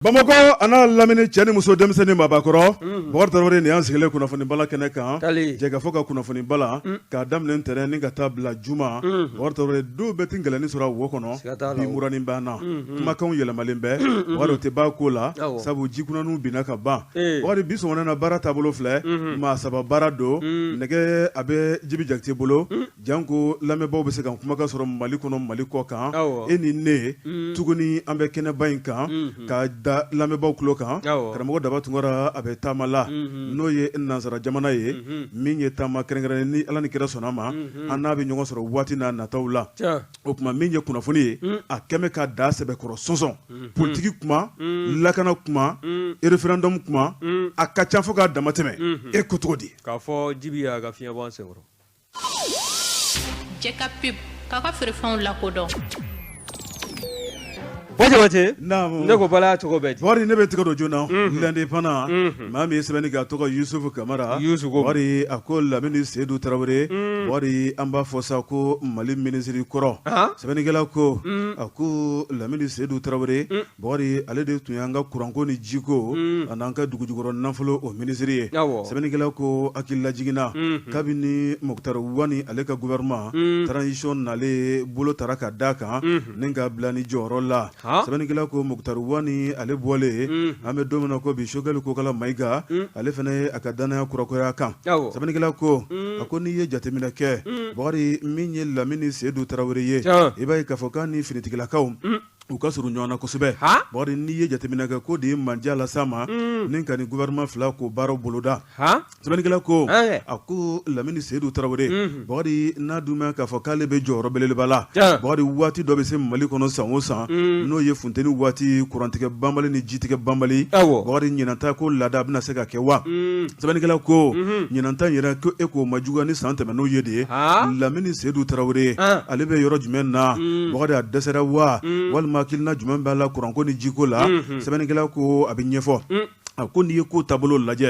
Bamakɔ a n'a lamini cɛ ni muso denmisɛnnin maabakɔrɔ Bɔkari Tarawele nin y'an sigilen kunnafoni bala kɛnɛ kan jɛkafɔ ka kunnafoni bala k'a daminɛ ntɛnɛn ni ka taa bila juma. Bɔkari Tarawele don bɛɛ tɛ gɛlɛnni sɔrɔ a wo kɔnɔ, bi muranin b'an na, kumakanw yɛlɛmalen bɛ. Bɔkari o tɛ ban ko la, sabu jikunanw binna ka ban. Bɔkari bi sɔgɔmada na baara taabolo filɛ, maa saba baara don, nɛgɛ a bɛ Jibi Jakite bolo. Janko lamɛnbaaw bɛ se ka kumakan sɔrɔ Mali kɔnɔ Mali kɔ kan, awɔ, e ni ne tuguni an bɛ kɛnɛba in kan, unhun, ka da lamɛnbaaw tulo kan, awɔ, karamɔgɔ Daba Tunkara a bɛ taama la, unhun, n'o ye nansara jamana ye, unhun, min ye taama kɛrɛnkɛrɛnnen ni Ala ni kira sɔnna ma, unhun, an n'a bɛ ɲɔgɔn sɔrɔ waati n'a nataw la, tiɲɛ, o tuma min ye kunnafoni ye, un, a kɛmɛ ka da sɛbɛkɔrɔ sɔnsɔn, unhun, politiki kuma, un, lakana kuma, un, référendum kuma, un, a ka ca fo k'a damatɛmɛ, unhun, e ko cogo di? K'a fɔ Jibi y'a ka fiɲɛ bɔ an senkɔrɔ. Jɛ ka pub k'a ka feerefɛnw lakodɔn. Bɔ Jabate, naamu, ne ko Bala cogo bɛ di? Bɔkari ne bɛ tɛgɛ don joona, unhun, L'Indépendant, unhun, maa min ye sɛbɛnni kɛ a tɔgɔ Yusufu Kamara, Yusufu ko, Bɔkari a ko Lamini Sedu Tarawele, un, Bɔkari an b'a fɔ sa ko Mali minisiri kɔrɔ, anhan, sɛbɛnnikɛla ko, un, a ko Lamini Sedu Tarawele, un Bɔkari ale de tun y'an ka kuranko ni jiko ani an ka dugujukɔrɔ nafolo o minisiri ye. Sɛbɛnnikɛla ko hakililajigin na, kabini Moctar Ouane ale ka gouvernement transition nalen bolo tara ka d'a kan ni k'a bila ni jɔyɔrɔ la. Sɛbɛnnikɛla ko Moctar Ouane ale bɔlen, an bɛ don min na ko bi Choguel Kokalla Maïga ale fana ye a ka dannaya kurakuraya a kan. Sɛbɛnnikɛla ko a ko n'i ye jateminɛ kɛ, Bɔkari min ye Lamini Sedu Tarawele ye, i b'a ye k'a fɔ k'a ni finitigilakaw u ka surun ɲɔgɔn na kosɛbɛ. Bakari n'i ye jateminɛ kɛ k'o de ye mandiya las'a ma ni ka nin gouvernement fila k'o baaraw boloda. Sɛbɛnnikɛla ko a ko Lamini Sedu Tarawele, Bakari n'a dun mɛn k'a fɔ k'ale bɛ jɔyɔrɔ belebeleba la, Bakari waati dɔ bɛ se Mali kɔnɔ san o san, n'o ye funteni waati kurantigɛ banbali ni jitigɛ banbali. Bakari ɲinan ta ko laada bɛna se ka kɛ wa? Sɛbɛnnikɛla ko ɲinan ta yɛrɛ ko e k'o ma juguya ni san tɛmɛnenw ye de ye. Lamini Sedu Tarawele ale bɛ yɔrɔ jumɛn na? Bakari a dɛsɛra wa? Walima hakilina jumɛn b'a la kuranko ni jiko la? Sɛbɛnnikɛla ko a bɛ ɲɛfɔ. A ko n'i ye ko taabolo lajɛ,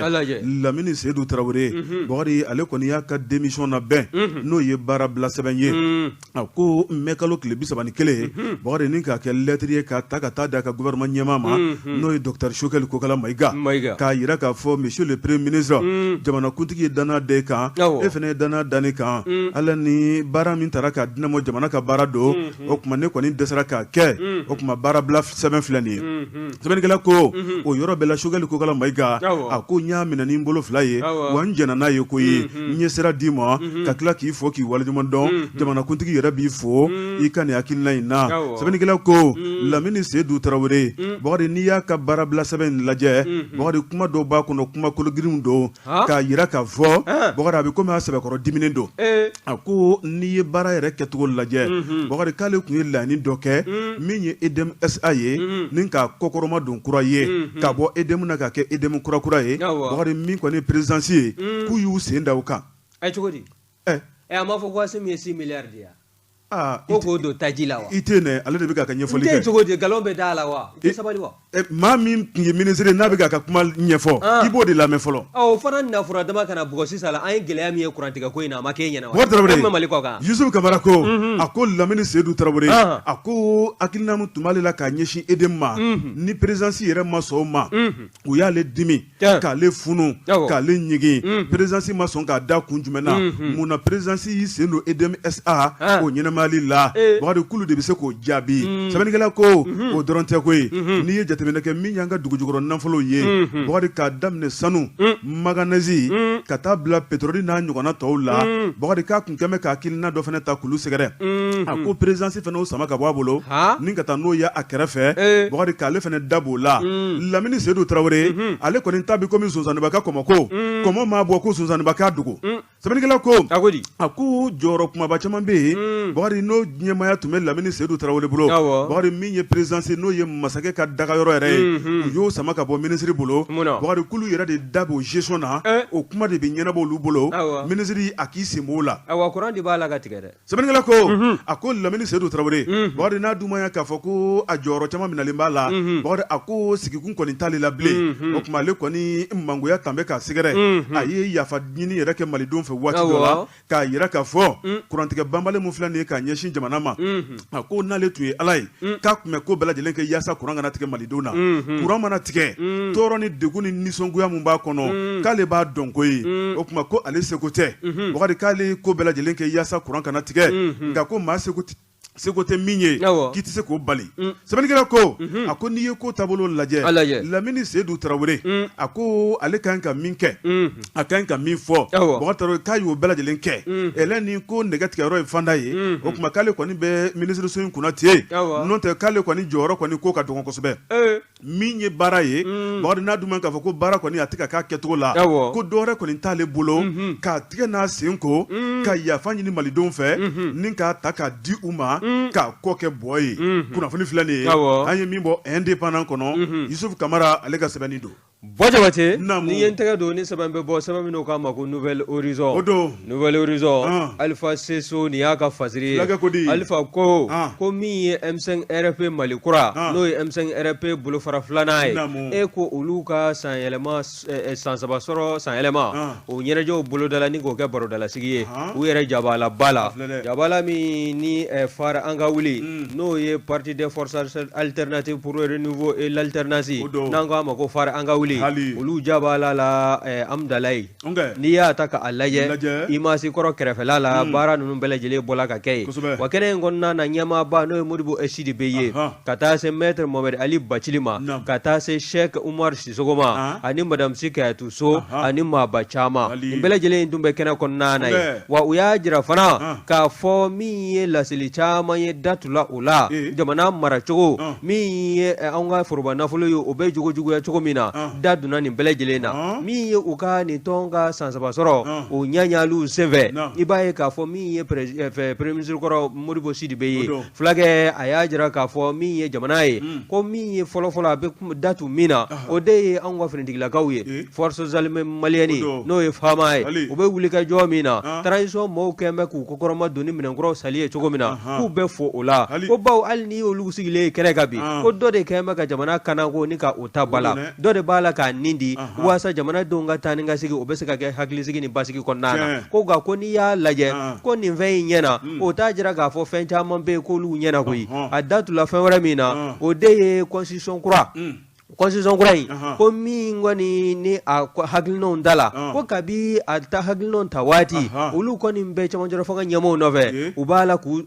Lamini Sedu Tarawele, Bakari ale kɔni y'a ka démission labɛn, n'o ye baarabila sɛbɛn ye. A ko mɛ kalo tile 31, Bakari ni k'a kɛ lɛtiri ye k'a ta ka taa d'a ka gouvernement ɲɛmaa ma, n'o ye docteur Choguel Kokalla Maïga, k'a jira k'a fɔ monsieur le premier ministre, jamanakuntigi ye danaya da e kan, e fana ye danaya da ne kan, Ala ni baara min tara k'a di ne ma jamana ka baara don, o tuma ne kɔni dɛsɛra k'a kɛ, o tuma baarabila sɛbɛn filɛ nin ye. Sɛbɛnnikɛla ko o yɔrɔ bɛɛ la Choguel Kokalla Maïga a ko n y'a minɛ ni n bolo fila ye, wa n jɛnna n'a ye ko ye n ye sira d'i ma ka tila k'i fo k'i waleɲuman dɔn, jamanakuntigi yɛrɛ b'i fo i ka nin hakilina in na. Sɛbɛnnikɛla ko Lamini Sedu Tarawele, Bakari n'i y'a ka baarabila sɛbɛn in lajɛ, Bakari kuma dɔw b'a kɔnɔ, kuma kologirinw don, k'a jira k'a fɔ Bakari a bɛ komi a sɛbɛkɔrɔ diminen don. A ko n'i ye baara yɛrɛ kɛcogo lajɛ, Bakari k'ale tun ye laɲini dɔ kɛ min ye EDM SA ye ni k'a kɔkɔrɔma don kura ye ka bɔ EDM na ka kɛ EDM kura kura ye, Bakari min kɔni ye présidence ye k'u y'u sen da o kan. Cogo di? A m'a fɔ ko Assimi ye 6 milliards di yan. Ko k'o don taji la wa? I tɛ yen ale de bɛ ka ɲɛfɔli kɛ. Cogo di nkalon bɛ da la wa? I sabali wa? Maa min tun ye minisiri n'a bɛ k'a ka kuma ɲɛfɔ, i b'o de lamɛn fɔlɔ. O fana nafura dama kana bugɔ sisan la, an ye gɛlɛya min ye kurantigɛ ko in na, a ma k'e ɲɛna wa? Bɔkari Tarawele, Mali kɔ kan. Yusufu Kamara ko, a ko Lamini Sedu Tarawele, a ko hakilina min tun b'ale la k'a ɲɛsin EDM ma, ni présidence yɛrɛ ma sɔn o ma, u y'ale dimi k'ale funu k'ale ɲigin, présidence ma sɔn k'a da kun jumɛn na, mun na présidence y'i sen don EDM SA o ɲɛnamayali la, Bakari k'olu de bɛ se k'o jaabi. Sɛbɛnnikɛla ko o dɔrɔn tɛ koyi, n'i ye jateminɛ kɛ min y'an ka dugujukɔrɔ nafolo ye, Bakari k'a daminɛ sanu, manganèse ka taa bila pétrole n'a ɲɔgɔnna tɔw la, Bakari k'a tun kɛlen bɛ ka hakilina dɔ fana ta k'olu sɛgɛrɛ, a ko présidence fana y'o sama ka bɔ a bolo ni ka taa n'o ye a kɛrɛfɛ, Bakari k'ale fana da b'o la. Lamini Sedu Tarawele, ale kɔni ta bɛ komi sonsanninba ka kɔmɔ ko kɔmɔ maa bɔ ko sonsanninba k'a dogo. Sɛbɛnnikɛla ko a ko jɔyɔrɔ kumaba caman bɛ yen, Bakari n'o ɲɛmaaya tun bɛ Lamini Sedu Tarawele bolo, Bakari min ye présidence n'o ye masakɛ ka dagayɔrɔ yɛrɛ ye, u y'o sama ka bɔ minisiri bolo, Bakari k'olu yɛrɛ de da b'o gestion na, o kuma de bɛ ɲɛnabɔ olu bolo, minisiri a k'i sen b'o la. Awa kuran de b'a la ka tigɛ dɛ. Sɛbɛnnikɛla ko a ko Lamini Sedu Tarawele, Bakari n'a dun ma ɲɛ k'a fɔ ko a jɔyɔrɔ caman minɛlen b'a la, Bakari a ko sigikun kɔni t'ale la bilen, o tuma ale kɔni mangoya tan bɛ k'a sɛgɛrɛ, a ye yafa ɲini yɛrɛ kɛ malidenw fɛ waati dɔ la, k'a jira k'a fɔ kurantigɛ banbali min filɛ nin ye ka ka ɲɛsin jamana ma, a ko n'ale tun ye Ala ye, k'a tun bɛ ko bɛɛ lajɛlen kɛ yaasa kuran kana tigɛ malidenw na. Kuran mana tigɛ, tɔɔrɔ ni degun ni nisɔngoya min b'a kɔnɔ, k'ale b'a dɔn koyi. O tuma ko ale seko tɛ, Bukari, k'ale ye ko bɛɛ lajɛlen kɛ yaasa kuran kana tigɛ, nka ko maa seko seko tɛ min ye, k'i tɛ se k'o bali. Sɛbɛnnikɛla ko, a ko n'i ye ko taabolo lajɛ, Lamini Sedu Tarawele, a ko ale ka kan ka min kɛ, a ka kan ka min fɔ, Bukari Tarawele, k'a y'o bɛɛ lajɛlen kɛ. Ɛlɛ ni ko nɛgɛ tigɛyɔrɔ ye fanda ye, o tuma k'ale kɔni bɛ minisiriso in kunna ten, n'o tɛ k'ale kɔni jɔyɔrɔ kɔni ko ka dɔgɔn kosɛbɛ. Min ye baara ye, Bakari, n'a dun k'a fɔ ko baara kɔni a tɛ ka k'a kɛcogo la, ko dɔwɛrɛ kɔni t'ale bolo k'a tigɛ n'a sen ko ka yafa ɲini malidenw fɛ ni k'a ta k'a di u ma k'a kɔ kɛ bɔ ye. Kunnafoni filɛ nin ye, an ye min bɔ Indépendant kɔnɔ, Yusufu Kamara ale ka sɛbɛnni don. Bɔ Jabate, ni ye n tɛgɛ don ni sɛbɛn bɛ bɔ, sɛbɛn min k'a ma ko Nouvel Horizon, o don Nouvel Horizon, Alifa Seso, nin y'a ka fasiri ye. Alifa ko ko min ye M5 RFP Mali kura, n'o ye M5 RFP bolofara filanan ye, e ko olu ka sanyɛlɛma san saba sɔrɔ sanyɛlɛma o ɲɛnajɛw bolodala ni k'o kɛ barodalasigi ye u yɛrɛ jabalaba la, jabala min ni FARE an ka wuli, n'o ye Parti des forces alternatives pour le renouveau et l'alternance, n'an k'a ma ko FARE an ka wuli, olu jabala la Amudalayi. N'i y'a ta k'a lajɛ IMAS kɔrɔ kɛrɛfɛla la, baara ninnu bɛɛ lajɛlen bɔla ka kɛ yen. Wa kɛnɛ in kɔnɔna na, ɲɛmaaba n'o ye Modibo Sidibe ye, ka taa se Maître Mohamed Ali Bacili ma, ka taa se Cheikh Oumar Sissoko ma, ani Madame Sy Kayatou So, ani maaba caman, nin bɛɛ lajɛlen tun bɛ kɛnɛ kɔnɔna na yen. Wa u y'a jira fana k'a fɔ min ye laseli caman ye datula o la, jamana maracogo min ye an ka foroba nafolo ye, o bɛ jogo juguya cogo min na, da donna nin bɛɛ lajɛlen na. Min ye u ka nin tɔn ka san saba sɔrɔ o ɲaɲaliw senfɛ, i b'a ye k'a fɔ min ye premier ministre kɔrɔ Modibo Sidibe ye, fulakɛ, a y'a jira k'a fɔ min ye jamana ye, ko min ye fɔlɔfɔlɔ a bɛ datu min na, o de ye anw ka finitigilakaw ye, forces armées maliennes, n'o ye FAMa ye, u bɛ wuli ka jɔ min na, transition mɔgɔw kɛlen bɛ k'u kɔkɔrɔma don ni minɛnkuraw sali ye cogo min na, k'u bɛ fo o la, ko bawo hali n'i y'olu sigilen ye kɛnɛ kan bi, ko dɔ de kɛlen bɛ ka jamana kanako ni ka o ta ba la, dɔ de b'a la k'a nin di waasa jamanadenw ka taa ni ka segin o bɛ se ka kɛ hakilisigi ni basigi kɔnɔna na. Ko nka ko n'i y'a lajɛ ko nin fɛn in ɲɛna, o t'a jira k'a fɔ fɛn caman bɛ yen k'olu ɲɛna koyi. A datula fɛn wɛrɛ min na, o de ye constitution kura, constitution kura in, ko min kɔni ni a hakilinaw da la, ko kabi a ta hakilinaw ta waati, olu kɔni bɛ cɛmancɛrɔ fanga ɲɛmaaw nɔfɛ, u b'a la k'u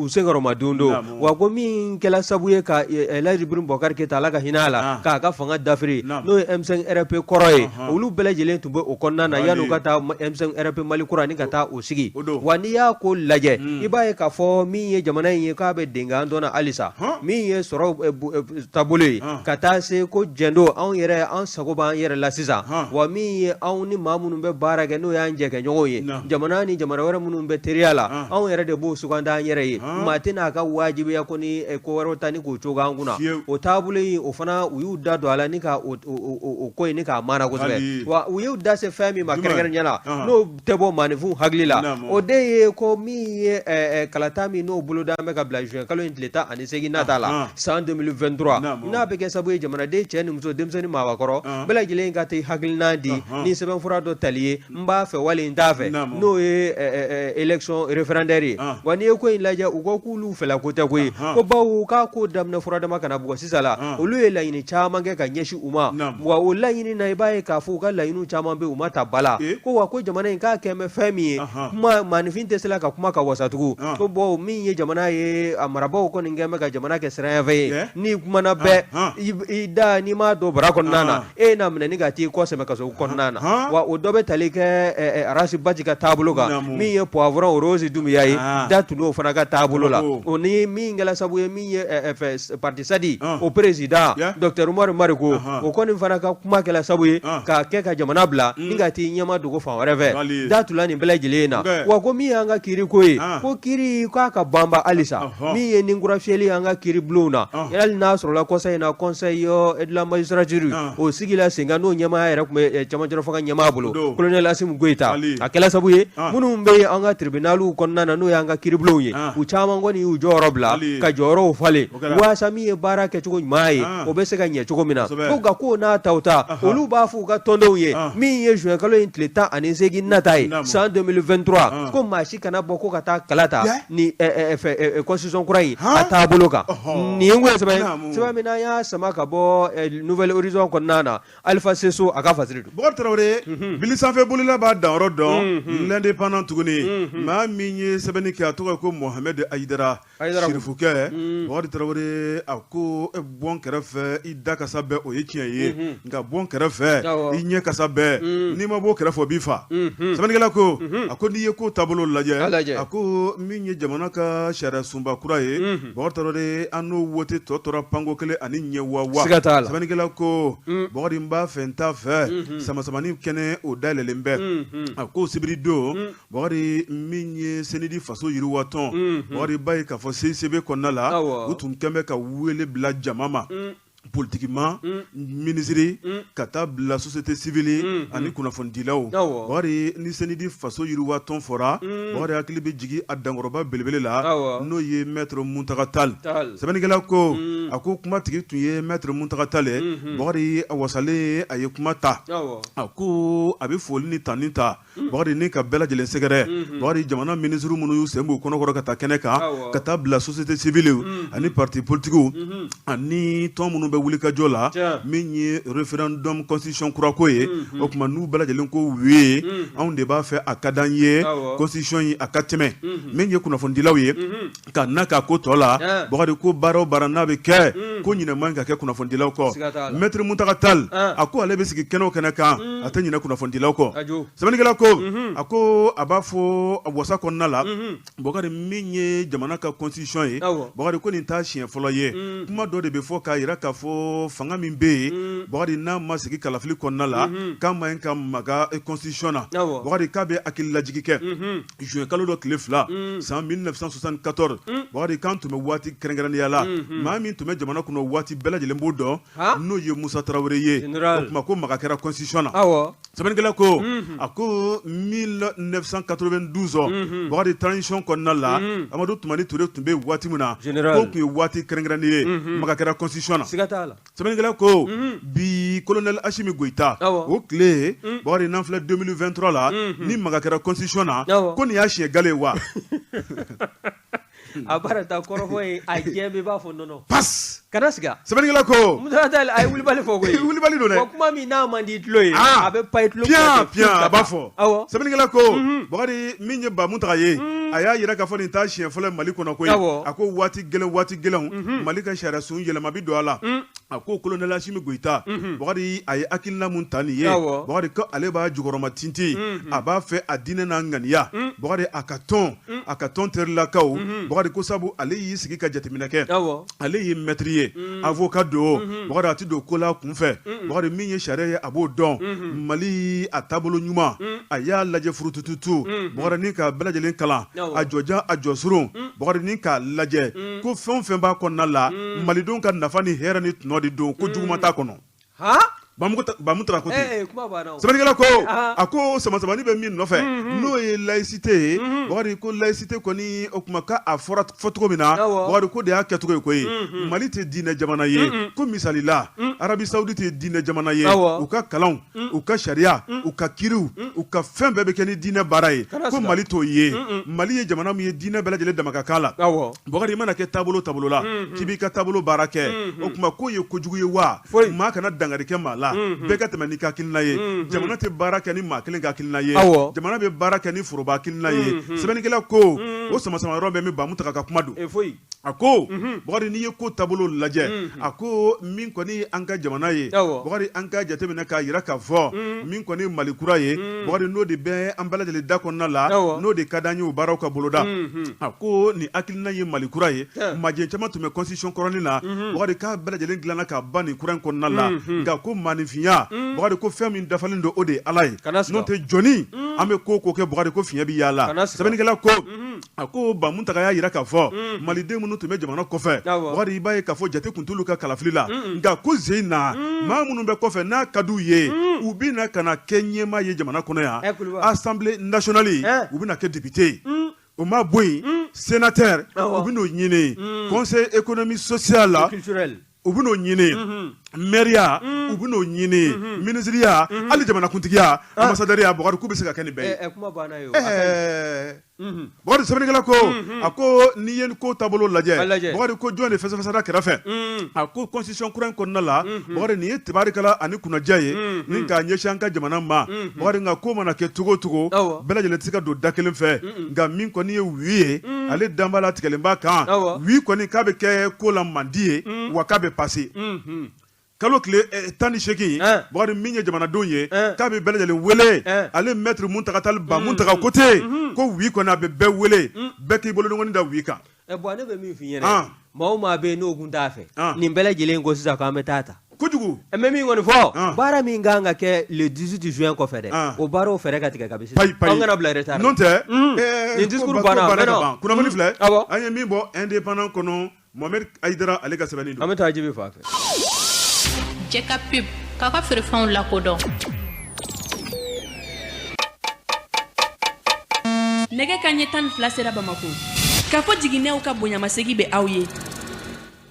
senkɔrɔma don don. Wa ko min kɛla sabu ye ka Elhaji Ibrahim Boubacar Keita, Ala ka hinɛ a la, k'a ka fanga dafiri, n'o ye M5 RFP kɔrɔ ye, olu bɛɛ lajɛlen tun bɛ o kɔnɔna na yanni u ka taa M5 RFP Mali kura ni ka taa o sigi. Wa n'i y'a ko lajɛ, i b'a ye k'a fɔ min ye jamana in ye, k'a bɛ denkan dɔn na halisa, min ye sɔrɔ taabolo ye, ka taa se ko jɛndo anw yɛrɛ an sago b'an yɛrɛ la sisan. Wa min ye anw ni maa minnu bɛ baara kɛ, n'o y'an jɛkɛɲɔgɔnw ye, jamana ni jamana wɛrɛ minnu bɛ teriya la, anw yɛrɛ de b'o sugandi an yɛrɛ ye. Maa tɛna a ka wajibiya ko ni ko wɛrɛw ta ni k'o cogo an kunna. O taabolo in, o fana u y'u da don a la ni ka o ko in ni k'a maana kosɛbɛ. Wa u y'u da se fɛn min ma kɛrɛnkɛrɛnnenya la, n'o tɛ bɔ maaninfin hakili la, o de ye ko min ye kalata min n'o boloda bɛ ka bila juin kalo in tile 18 nata la san 2023, n'a bɛ kɛ sababu ye jamanaden cɛ ni muso, denmisɛnnin, maabakɔrɔ, bɛɛ lajɛlen ka taa hakilina di ni sɛbɛnfura dɔ tali ye, n b'a fɛ wali n t'a fɛ, n'o ye élection référendaire ye. Wa n'i ye ko in lajɛ, u ko k'olu fɛla ko tɛ koyi, ko bawo k'a ko daminɛ furadama kana bugɔ sisan la, olu ye laɲini caman kɛ ka ɲɛsin u ma. Wa o laɲini na, i b'a ye k'a fɔ u ka laɲiniw caman bɛ u ma ta ba la. Ko wa ko jamana in k'a kɛn bɛ fɛn min ye, kuma maaninfin tɛ se la ka kuma ka wasa tugun. Ko bon, min ye jamana ye, a marabaaw kɔni kɛn bɛ ka jamana kɛ siranyafɛn ye, n'i kumana bɛɛ i da, n'i m'a don bara kɔnɔna na, e na minɛ ni ka t'i kɔ sɛmɛ kaso kɔnɔna na. Wa o dɔ bɛ tali kɛ Ras Bath ka taabolo kan, min ye Poivron Rose Doumbouya ye, da tun o fana ka taabolo la, o ni min kɛra sababu ye min ye parti SADI o président docteur Umaru Mariko, o kɔni fana ka kuma kɛra sababu ye k'a kɛ ka jamana bila ni ka t'i ɲɛma dogo fan wɛrɛ fɛ. Da tun la nin bɛɛ lajɛlen na. Wa ko min y'an ka kiiri ko ye, ko kiiri k'a ka banba halisa, min ye ni kura fiyɛli an ka kiiri bulonw na, hali n'a sɔrɔla kɔsa in na conseil de la magistrature o sigila sen kan, n'o ɲɛmaaya yɛrɛ tun bɛ cɛmancɛ fanga ɲɛmaa bolo, colonel Asimi Goyita. A kɛla sabu ye, minnu bɛ an ka tribunalw kɔnɔna na, n'o y'an ka kiiribulonw ye, u caman kɔni y'u jɔyɔrɔ bila ka jɔyɔrɔw falen waasa min ye baara kɛcogo ɲuman ye, o bɛ se ka ɲɛ cogo min na. Ko nka k'o n'a ta o ta, olu b'a fɔ u ka tɔndenw ye, min ye juin kalo in tile 18 nata ye san 2023, ko maa si kana bɔ ko ka taa kala ta ni constitution kura in a taabolo kan. Nin ye sɛbɛn sɛbɛn min n'an y'a sama ka bɔ Nouvel Horizon kɔnɔna na, Alifa Seso a ka fasiri don. Bɔkari Tarawele, bili sanfɛ bolila b'a danyɔrɔ dɔn. L'Indépendant tuguni, maa min ye sɛbɛnni kɛ, a tɔgɔ ko Mohamɛdi Ayidara Sirifukɛ. Bɔkari Tarawele, a ko bɔ n kɛrɛfɛ, i da kasa bɛɛ, o ye tiɲɛ ye, nka bɔ n kɛrɛfɛ, i ɲɛ kasa bɛɛ, n'i ma bɔ kɛrɛfɛ, o b'i fa. Sɛbɛnnikɛla ko, a ko n'i ye ko taabolo lajɛ, a ko min ye jamana ka sariya sunba kura ye, Bɔkari Tarawele, an n'o wote tɔ tora panko kelen ani ɲɛ wa. Siga t'a la. Sɛbɛnnikɛla ko, Bɔkari, n b'a fɛ n t'a fɛ, samasamani kɛnɛ o dayɛlɛlen bɛ. A ko sibiri don, Bɔkari, min ye CNID faso yiriwatɔn, Bɔkari, b'a ye k'a fɔ CICB kɔnɔna la, u tun kɛn bɛ ka wele bila jama ma, politikima, minisiri, ka taa bila société civile ani kunnafonidilaw. Bɔkari, ni CNID faso yiriwatɔn fɔra, Bɔkari hakili bɛ jigin a dankɔrɔba belebele la, n'o ye maître Muntaga Tall. Sɛbɛnnikɛla ko, a ko kumatigi tun ye maître Muntaga Tall ye. Bɔkari, a wasalen, a ye kuma ta, a ko a bɛ foli ni tanuni ta, Bakari, ni ka bɛɛ lajɛlen sɛgɛrɛ. Bakari, jamana minisiri minnu y'u sen b'u kɔnɔkɔrɔ ka taa kɛnɛ kan, ka taa bila société civile ani parti politiquew ani tɔn minnu bɛ wulikajɔ la, min ye référendum constitution kurako ye, o tuma n'u bɛɛ lajɛlen ko oui, anw de b'a fɛ, a ka d'an ye, constitution in a ka tɛmɛ. Min ye kunnafonidilaw ye, ka na k'a ko tɔ la, Bakari ko baara o baara n'a bɛ kɛ, ko ɲinɛ man ka kɛ kunnafonidilaw kɔ. Maître Muntaga Tall, a ko ale bɛ sigi kɛnɛ o kɛnɛ kan, a tɛ ɲinɛ kunnafonidilaw kɔ. Sɛbɛnnikɛla ko, a ko a b'a fɔ wasa kɔnɔna la, Bakari, min ye jamana ka constitution ye, Bakari, ko nin t'a siɲɛ fɔlɔ ye. Kuma dɔ de bɛ fɔ k'a jira k'a fɔ fanga min bɛ yen, Bakari, n'a ma sigi kalafili kɔnɔna la, k'a man ɲi ka maga constitution na. Bakari k'a bɛ hakililajigi kɛ juin kalo dɔ tile 2 san 1974. Bakari, k'an tun bɛ waati kɛrɛnkɛrɛnnenya la, maa min tun bɛ jamana kunna waati bɛɛ lajɛlen b'o dɔn, n'o ye Musa Tarawele ye. O tuma ko maga kɛra constitution na. Sɛbɛnnikɛla ko, a ko 1992, Bakari, transition kɔnɔna la, Amadu Tumani Ture tun bɛ waati min na, k'o tun ye waati kɛrɛnkɛrɛnnen ye, maga kɛra constitution na. Sɛbɛnnikɛla ko bi colonel Asimi Goyita o tile, Bakari, n'an filɛ 2023 la, ni maga kɛra constitution na, ko nin y'a siɲɛ gale ye wa? A baara ta kɔrɔfɔ ye a jɛ bɛ b'a fɔ nɔnɔ pas kana siga. Sɛbɛnnikɛla ko Musa Tall a ye wulibali fɔ koyi. Wulibali don dɛ. Wa kuma min n'a man di i tulo ye, a bɛ pan i tulo piyan piyan, a b'a fɔ. Sɛbɛnnikɛla ko, Bakari, min ye Ba Muntaga ye, a y'a jira k'a fɔ nin t'a siɲɛ fɔlɔ ye Mali kɔnɔ koyi. A ko waati gɛlɛn, waati gɛlɛnw, Mali ka sariya sun yɛlɛma bɛ don a la. A ko colonel Asimi Goyita, Bakari, a ye hakilina mun ta nin ye, Bakari, ko ale b'a jukɔrɔma tintin, a b'a fɛ a diinɛ n'a ŋaniya, Bakari, a ka tɔn, a ka tɔn terilakaw. Bakari ko sabu ale y'i sigi ka jateminɛ kɛ, ale ye mɛtiri ye, avocat don. Bakari, a tɛ don ko la kunfɛ. Bakari, min ye sariya ye, a b'o dɔn. Mali a taabolo ɲuman, a y'a lajɛ furutututu, Bakari, ni ka bɛɛ lajɛlen kalan, a jɔjan, a jɔsurun, Bakari, ni k'a lajɛ ko fɛn o fɛn b'a kɔnɔna la, malidenw ka nafa ni hɛrɛ ni tɔnɔ de don, ko juguman t'a kɔnɔ. Ba Muntaga ko ten. Sɛbɛnnikɛla ko, a ko samasamani bɛ min nɔfɛ, n'o ye laïcité ye. Bakari ko laïcité kɔni, o tuma k'a fɔra fɔcogo min na, Bakari, ko de y'a kɛcogo ye koyi. Mali tɛ diinɛ jamana ye. Ko misali la, Arabie Saoudite ye diinɛ jamana ye, u ka kalanw, u ka sariya, u ka kiriw, u ka fɛn bɛɛ bɛ kɛ ni diinɛ baara ye. Ko Mali t'o ye. Mali ye jamana min ye, diinɛ bɛɛ lajɛlen dama ka kan la. Bakari, i mana kɛ taabolo taabolo la, k'i b'i ka taabolo baara kɛ, o tuma k'o ye kojugu ye wa? Maa kana dankari kɛ maa la, bɛɛ ka tɛmɛ n'i ka hakilina ye. Jamana tɛ baara kɛ ni maa kelen ka hakilina ye, jamana bɛ baara kɛ ni foroba hakilina ye. Sɛbɛnnikɛla ko o samasama yɔrɔ bɛ min, Ba Muntaga ka kuma don. A ko, Bakari, n'i ye ko taabolo lajɛ, a ko min kɔni an ka jamana ye, Bakari, an ka jateminɛ k'a jira k'a fɔ min kɔni Mali kura ye, Bakari, n'o de bɛ an bɛɛ lajɛlen da kɔnɔna la, n'o de ka d'an ye, o baaraw ka boloda. A ko nin hakilina ye Mali kura ye. Majɛ caman tun bɛ constitution kɔrɔnin na, Bakari, k'a bɛɛ lajɛlen dilanna ka ban nin kura in kɔnɔna la. Nka ko maaninfinya, Bakari, ko fɛn min dafalen don, o de ye Ala ye, n'o tɛ jɔnni an bɛ ko ko kɛ, Bakari, ko fiɲɛ bɛ yaala. Sɛbɛnnikɛla ko A ko Ba Muntaga y'a jira k'a fɔ maliden minnu tun bɛ jamana kɔfɛ, Bukari, i b'a ye k'a fɔ jate tun t'olu ka kalafili la, nka ko sen in na maa minnu bɛ kɔfɛ n'a ka d'u ye, u bɛ na ka na kɛ ɲɛmaa ye jamana kɔnɔ yan, Assemblée nationale, u bɛna kɛ député ye, o ma bɔ yen, sénateur, u bɛn'o ɲini, conseil économique social, u bɛn'o ɲini, mɛriya, u bɛn'o ɲini, minisiriya, hali jamanakuntigiya, ambassadeurya, Bukari, k'u bɛ se ka kɛ nin bɛɛ ye. Kuma banna ye. Bukari, sɛbɛnnikɛla ko, a ko n'i ye ko taabolo lajɛ, Bukari, ko jɔn de fɛsɛfɛsɛra kɛrɛfɛ? A ko constitution kura in kɔnɔna la, Bukari, nin ye tabarikala ani kunnadiya ye ni k'a ɲɛsin an ka jamana ma, Bukari. Nka ko mana kɛ cogo o cogo, bɛɛ lajɛlen tɛ se ka don da kelen fɛ. Nka min kɔni ye oui ye, ale danba la tigɛlen b'a kan, oui kɔni k'a bɛ kɛ ko la mandi ye, wa k'a bɛ passer kalo tile 18. Bukari, min ye jamanadenw ye, k'a bɛ bɛɛ lajɛlen wele. Ale maître Muntaga Tall, Ba Muntaga ko ten ko oui kɔni, a bɛ bɛɛ wele, bɛɛ k'i bolokɔni da oui kan. Bon, ne bɛ min f'i ɲɛna, maa o maa bɛ yen n'o tun t'a fɛ nin bɛɛ lajɛlen ko sisan k'an bɛ taa ta kojugu. N bɛ min kɔni fɔ, baara min ka kan ka kɛ le 18 juin kɔfɛ dɛ, o baaraw fɛɛrɛ ka tigɛ kabi sisan, an kana bila retard. N'o tɛ nin discours banna. Kunnafoni filɛ, an ye min bɔ Indépendant kɔnɔ, Mohamed Ayidara, ale ka sɛbɛnni don. An bɛ taa Jibi fan fɛ. Jɛ ka pub k'a ka feerefɛnw lakodɔn. Nɛgɛ kanɲɛ 12 sera Bamakɔ. Kafo jiginɛw ka bonyamasegin bɛ aw ye.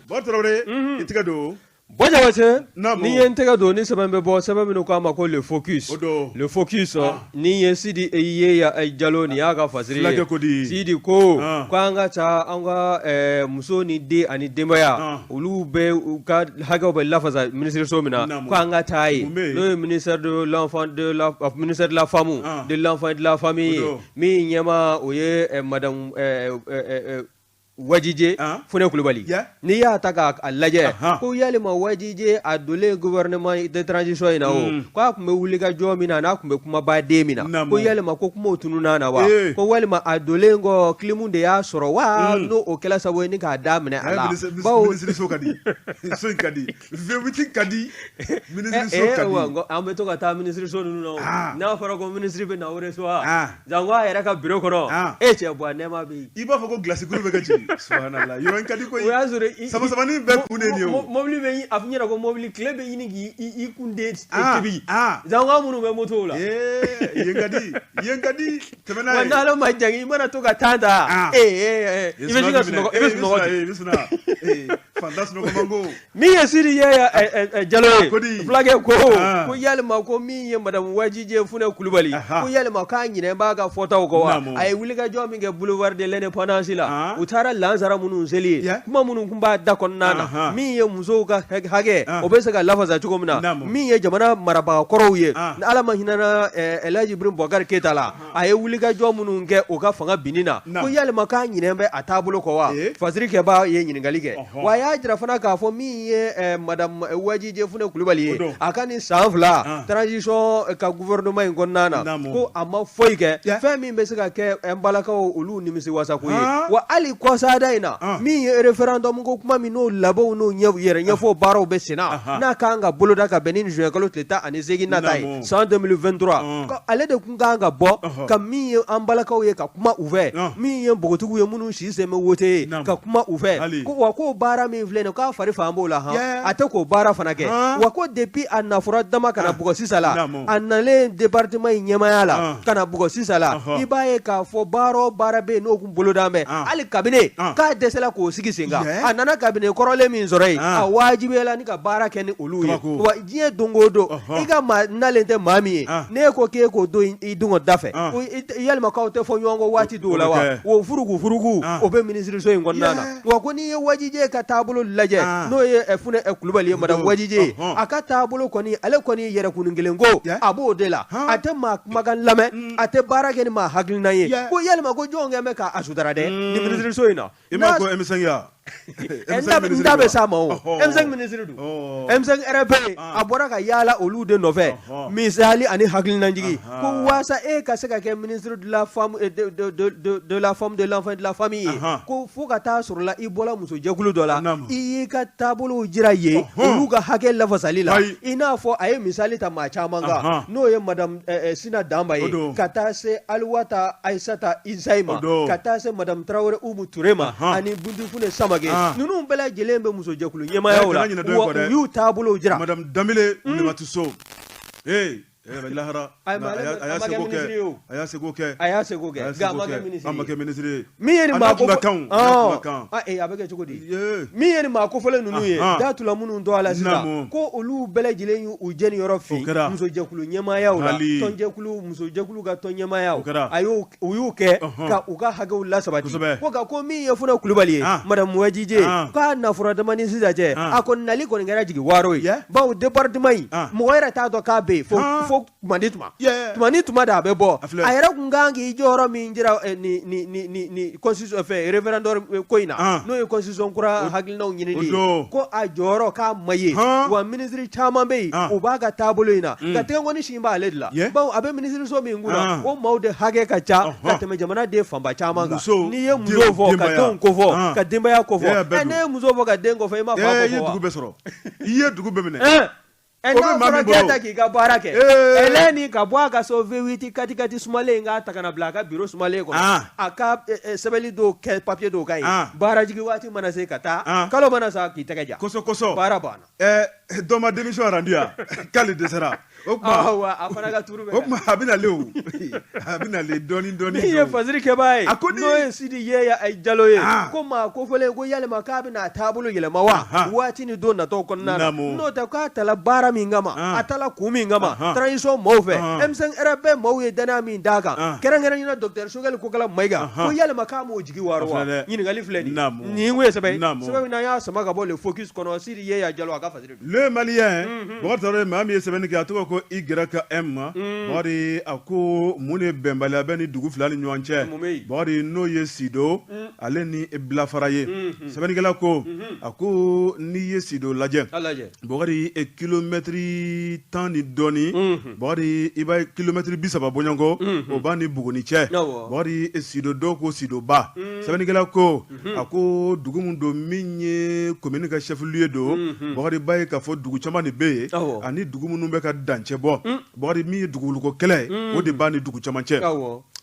Bɔ Tarawele, i tɛgɛ don. Bon Jabate, ni ye n tɛgɛ don ni sɛbɛn bɛ bɔ, sɛbɛn minnu k'a ma ko Le Focus, Le Focus, ni ye Sidi Yeya Jalo, nin y'a ka fasiri ye. Sidi ko ko an ka taa an ka muso ni den ani denbaya, olu bɛ u ka hakɛw bɛ lafasa minisiriso min na, ko an ka taa yen, n'o ye ministère de l'enfant de la ministère de la femme, de l'enfant et de la famille ye, min ɲɛmaa o ye madame Wajije Funɛ Kulubali. N'i y'a ta k'a lajɛ, ko yalima Wajije a donlen gouvernement de transition in na, o k'a tun bɛ wuli ka jɔ min na, n'a tun bɛ kumabaden min na, ko yalima ko kumaw tununna na wa? Ko walima a donlen kɔ kilimu de y'a sɔrɔ wa, n'o o kɛla sababu ye ni k'a da minɛ a la? Bawo minisiriso ka di, so in ka di, V8 ka di, minisiriso ka di. An bɛ to ka taa minisiriso ninnu na, n'a fɔra ko minisiri bɛ na o recevoir, janko a yɛrɛ ka bureau kɔnɔ, e cɛ bɔ nɛɛma bɛ yen. I b'a fɔ ko glace kuru bɛ ka jigin, subhanallah, yɔrɔ in ka di koyi. O y'a sɔrɔ i sama samani bɛɛ kun de ye nin ye o. Mobili bɛ a fɔ ɲɛna ko mobili tile bɛ ɲini k'i kun de tobi, janko minnu bɛ motow la. Ee, yen ka di, yen ka di, tɛmɛ n'a ye. Wa n'Ala ma jan i mana to ka taa ta, ee i bɛ sin ka sunɔgɔ, i bɛ sunɔgɔ ten. I bɛ sunɔgɔ, fantan sunɔgɔ man go. Min ye Sidi Yaya Jalo ye, fulakɛ ko ko yalima ko min ye madame Wajije Funɛ Kulubali, ko yalima k'a ɲinɛ b'a ka fɔtaw kɔ wa? A ye wulikajɔ min kɛ boulevard de l'indépendance la, u taara lansara minnu seli ye, kuma minnu tun b'a da kɔnɔna na, min ye musow ka hakɛ o bɛ se ka lafasa cogo min na, min ye jamana marabaga kɔrɔw ye, ni Ala ma hinɛna Elhaji Ibrahim Boubacar Keita la, a ye wulikajɔ minnu kɛ o ka fanga binni na, ko yalima k'a ɲinɛ bɛ a taabolo kɔ wa? Fasirikɛbaa ye ɲininkali kɛ. Wa a y'a jira fana k'a fɔ min ye madame Wajije Funɛ Kulubali ye, a ka nin san 2 transition ka gouvernement in kɔnɔna na, ko a ma foyi kɛ fɛn min bɛ se ka kɛ an balakaw olu nimisiwasako ye. Wa hali kɔsada in na, min ye référendum ko kuma min n'o labɛnw n'o yɛrɛ ɲɛfɔ baaraw bɛ senna, n'a kan ka boloda ka bɛn ni juin kalo tile 18 nata ye san 2023, ko ale de tun kan ka bɔ ka min ye an balakaw ye ka kuma u fɛ, min ye npogotigiw ye minnu si sen bɛ wote ye ka kuma u fɛ, ko wa k'o baara min filɛ nin k'a fari fan b'o la han, a tɛ k'o baara fana kɛ. Wa ko depuis a nafura dama ka na bugɔ sisan la, a nalen département in ɲɛmaaya la ka na bugɔ sisan la, i b'a ye k'a fɔ baara o baara bɛ yen n'o kun boloda bɛ, hali cabinet k'a dɛsɛla k'o sigi sen kan. A nana cabinet kɔrɔlen min sɔrɔ yen, a wajibiyala ni ka baara kɛ ni olu ye. Wa diɲɛ don o don, i ka maa nalen tɛ maa min ye, n'e ko k'e k'o don i dungɔ da fɛ, yalima k'aw tɛ fɔ ɲɔgɔn kɔ waati dɔw la wa? O furuku furuku o bɛ minisiriso in kɔnɔna na. Wa ko n'i ye Wajije ka taabolo lajɛ, n'o ye Funɛ Kulubali ye, madame Wajije, a ka taabolo kɔni, ale kɔni yɛrɛkunnin kelen ko a b'o de la, a tɛ maa kumakan lamɛn, a tɛ baara kɛ ni maa hakilina ye. Ko yalima ko jɔn kɛlen bɛ k'a sutara dɛ nin minisiriso in na? I m'a ko M5 ya N da bɛ s'a ma o M5 minisiri don M5 RP a bɔra ka yaala olu de nɔfɛ misali ani hakilinajigin ko waasa e ka se ka kɛ ministre de la femme de la femme de l'enfant de la famille ye ko fo ka taa sɔrɔ la i bɔra musojɛkulu dɔ la i y'i ka taabolow jira yen olu ka hakɛ lafasali la i n'a fɔ a ye misali ta maa caman kan n'o ye madame Sina Danba ye ka taa se Aliwata Ayisata Izayi ma ka taa se madame Tarawele Umu Ture ma ani Buntu Fune Samake ninnu bɛɛ lajɛlen bɛ musojɛkulu ɲɛmaayaw la wa u y'u taabolow jira madame Danbele Wulibatuso ee lahara a y'a seko kɛ a y'a seko kɛ a y'a seko kɛ nka a ma kɛ minisiri a ma kɛ minisiri ye min ye nin maa ko kan a bɛ kɛ cogo di min ye nin maa kofɔlen ninnu ye da tula minnu tɔgɔ la sisan ko olu bɛɛ lajɛlen y'u jɛniyɔrɔ fin musojɛkulu ɲɛmaayaw la tɔnjɛkulu musojɛkulu ka tɔn ɲɛmaayaw a y'o u y'u kɛ ka u ka hakɛw lasabati ko nka ko min ye Funɛ Kulubali ye madame Wajije k'a na fura dama ni sisan cɛ a ko nali kɔni kɛra jigi waaro ye bawo département in mɔgɔ yɛrɛ t'a dɔn k'a bɛ yen fo tuma ni tuma tuma ni tuma da a bɛ bɔ a yɛrɛ tun kan k'i jɔyɔrɔ min jira ni constitution fɛ référendum ko in na n'o ye constitution kura hakilinaw ɲinini ye ko a jɔyɔrɔ k'a ma ye wa minisiri caman bɛ yen u b'a ka taabolo in na nka tɛgɛkɔni sin b'ale de la bawo a bɛ minisiriso min kunna o maaw de hakɛ ka ca ka tɛmɛ jamana den fanba caman kan n'i ye muso fɔ ka denw kofɔ ka denbaya kofɔ ne ye muso fɔ ka den kofɔ i ma fa i ye dugu bɛɛ sɔrɔ i ye dugu bɛɛ minɛ n'a fɔra k'e ta k'i ka baara kɛ Hélène ka bɔ a ka so V8 kati-kati sumalen in k'a ta ka na bila a ka bureau sumalen kɔnɔ a ka sɛbɛnni dɔw kɛ papier dɔw kan yen baarajigin waati mana se ka taa kalo mana sa k'i tɛgɛ ja kosɔ kosɔ baara banna dɔ ma démission rendu yan k'ale dɛsɛra o tuma a fana ka turu o tuma a bɛ nalen o a bɛ nalen dɔɔnin dɔɔnin min ye fasiri kɛbaa ye a ko n'o ye Sidi Yeya Jalo ye ko maa kofɔlen ko yalima k'a bɛna a taabolo yɛlɛma wa waati ni don natɔw kɔnɔna na n'o tɛ k'a tala baara min kama a tala kun min kama transition maaw fɛ M5 RP maaw ye danaya min d'a kan kɛrɛnkɛrɛnnenya la docteur Choguel Kokala Mayiga ko yalima k'a m'o jigi waaro wa ɲininkali filɛ nin ye nin ye sɛbɛn sɛbɛn min n'an y'a sama ka bɔ Le Focus kɔnɔ Sidi Yeya Jalo a ka fasiri don Le Malien Bɔkari Tarawele maa min ye sɛbɛnni kɛ a tɔgɔ ko YM Bɔkari a ko mun de bɛnbaliya bɛ ni dugu fila ni ɲɔgɔn cɛ Bɔkari n'o ye Sido ale ni Bilafara ye sɛbɛnnikɛla ko a ko n'i ye Sido lajɛ Bɔkari kilomɛtiri 10 ni dɔɔnin Bɔkari i b'a ye kilomɛtiri 30 bɔɲɔgɔnko o b'a ni Buguni cɛ Bɔkari Sido dɔw ko Sidoba sɛbɛnnikɛla ko a ko dugu min don min ye commune ka chef-lieu don Bɔkari b'a ye k'a fɔ dugu caman de bɛ yen ani dugu minnu bɛ ka dancɛ bɔ Bɔkari min ye dugukolo kɛlɛ o de b'a ni dugu caman cɛ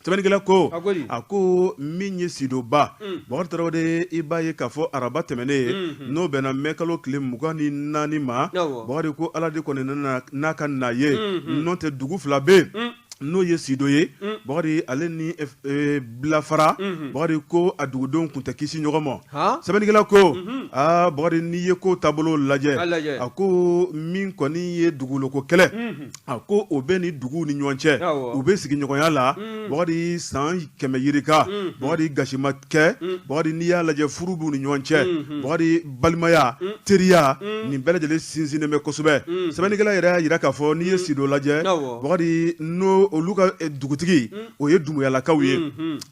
sɛbɛnnikɛla ko a ko min ye Sidoba Bɔkari Tarawele i b'a ye k'a fɔ araba tɛmɛnen ye n'o bɛnna mɛ kalo tile 24 ma Bɔkari ko Ala de kɔni nana n'a ka na ye n'o tɛ dugu fila bɛ yen n'o ye Sido ye Bɔkari ale ni Bilafara Bɔkari ko a dugudenw tun tɛ kisi ɲɔgɔn ma sɛbɛnnikɛla ko aa Bɔkari n'i ye ko taabolo lajɛ a ko min kɔni ye dugukolo kɛlɛ a ko o bɛ ni duguw ni ɲɔgɔn cɛ u bɛ sigiɲɔgɔnya la Bɔkari san 100 yirika Bɔkari gasi ma kɛ Bɔkari n'i y'a lajɛ furu b'u ni ɲɔgɔn cɛ Bɔkari balimaya teriya nin bɛɛ lajɛlen sinsinnen bɛ kosɛbɛ sɛbɛnnikɛla yɛrɛ y'a jira k'a fɔ n'i ye Sido lajɛ Bɔkari n'o olu ka dugutigi o ye Dunbuyalakaw ye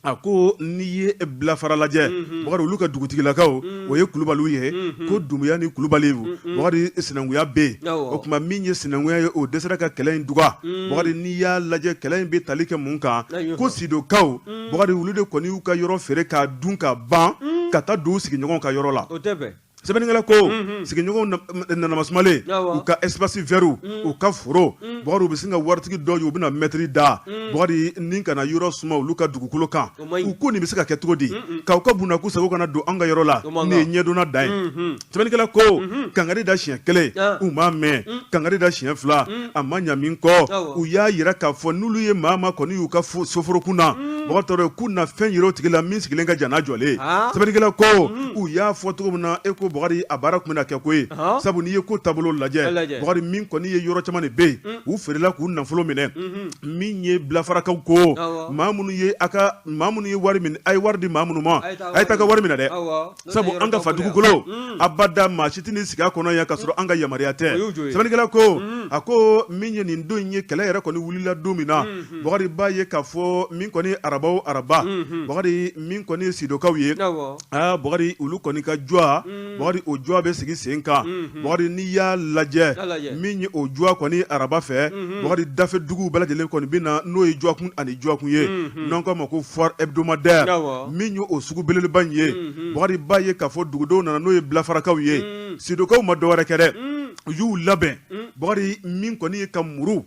a ko n'i ye Bilafara lajɛ Bɔkari olu ka dugutigilakaw o ye Kulubaliw ye ko Dunbuya ni Kulubali Bɔkari sinankunya bɛ yen o tuma min ye sinankunya ye o dɛsɛra ka kɛlɛ in duga Bɔkari n'i y'a lajɛ kɛlɛ in bɛ tali kɛ mun kan ko Sidokaw Bɔkari olu de kɔni y'u ka yɔrɔ feere k'a dun ka ban ka taa don u sigiɲɔgɔnw ka yɔrɔ la sɛbɛnnikɛla ko sigiɲɔgɔnw nanamasumalen u ka espace vert u ka foro Bɔkari u bɛ sin ka waritigi dɔw ye u bɛna mɛtiri da Bɔkari ni ka na yɔrɔ suma olu ka dugukolo kan u ko nin bɛ se ka kɛ cogo di k'aw ka bunakun sago kana don an ka yɔrɔ la nin ye ɲɛdonna dan ye sɛbɛnnikɛla ko kangari da siɲɛ kelen u m'a mɛn kangari da siɲɛ fila a ma ɲa min kɔ u y'a jira k'a fɔ n'olu ye maa ma kɔni y'u ka soforokun na Bɔkari Tarawele k'u na fɛn yira o tigi la min sigilen ka jan n'a jɔlen ye sɛbɛnnikɛla ko u y'a fɔ cogo min na e ko Bukari a baara tun bɛna kɛ ko ye, sabu n'i ye ko taabolo lajɛ, Bukari min kɔni ye yɔrɔ caman de bɛ yen u feerela k'u nafolo minɛ. Min ye bilafarakaw ko maa minnu ye a ka maa minnu ye wari minɛ, a ye wari di maa minnu ma, a ye taa ka wari minɛ dɛ, sabu an ka fa dugukolo abada maa si tɛn'i sigi a kɔnɔ yan ka sɔrɔ an ka yamaruya tɛ. Sɛbɛnnikɛla ko a ko min ye nin don in ye, kɛlɛ yɛrɛ kɔni wulila don min na, Bukari b'a ye k'a fɔ min kɔni araba o araba, Bukari min kɔni ye sidokaw ye, aa Bukari olu kɔni ka jwa, Bukari o jwa bɛ sigi sen kan. Bukari n'i y'a lajɛ, min ye o jwa kɔni araba fɛ, Bukari dafɛ duguw bɛɛ lajɛlen kɔni bɛ na, n'o ye jwakun ani jwakun ye, n'an k'a ma ko foire hebdomadaire, min ye o sugu belebeleba in ye. Bukari b'a ye k'a fɔ dugudenw nana, n'o ye bilafarakaw ye. Sidokaw ma dɔwɛrɛ kɛ dɛ, u y'u labɛn, Bukari min kɔni ye ka muru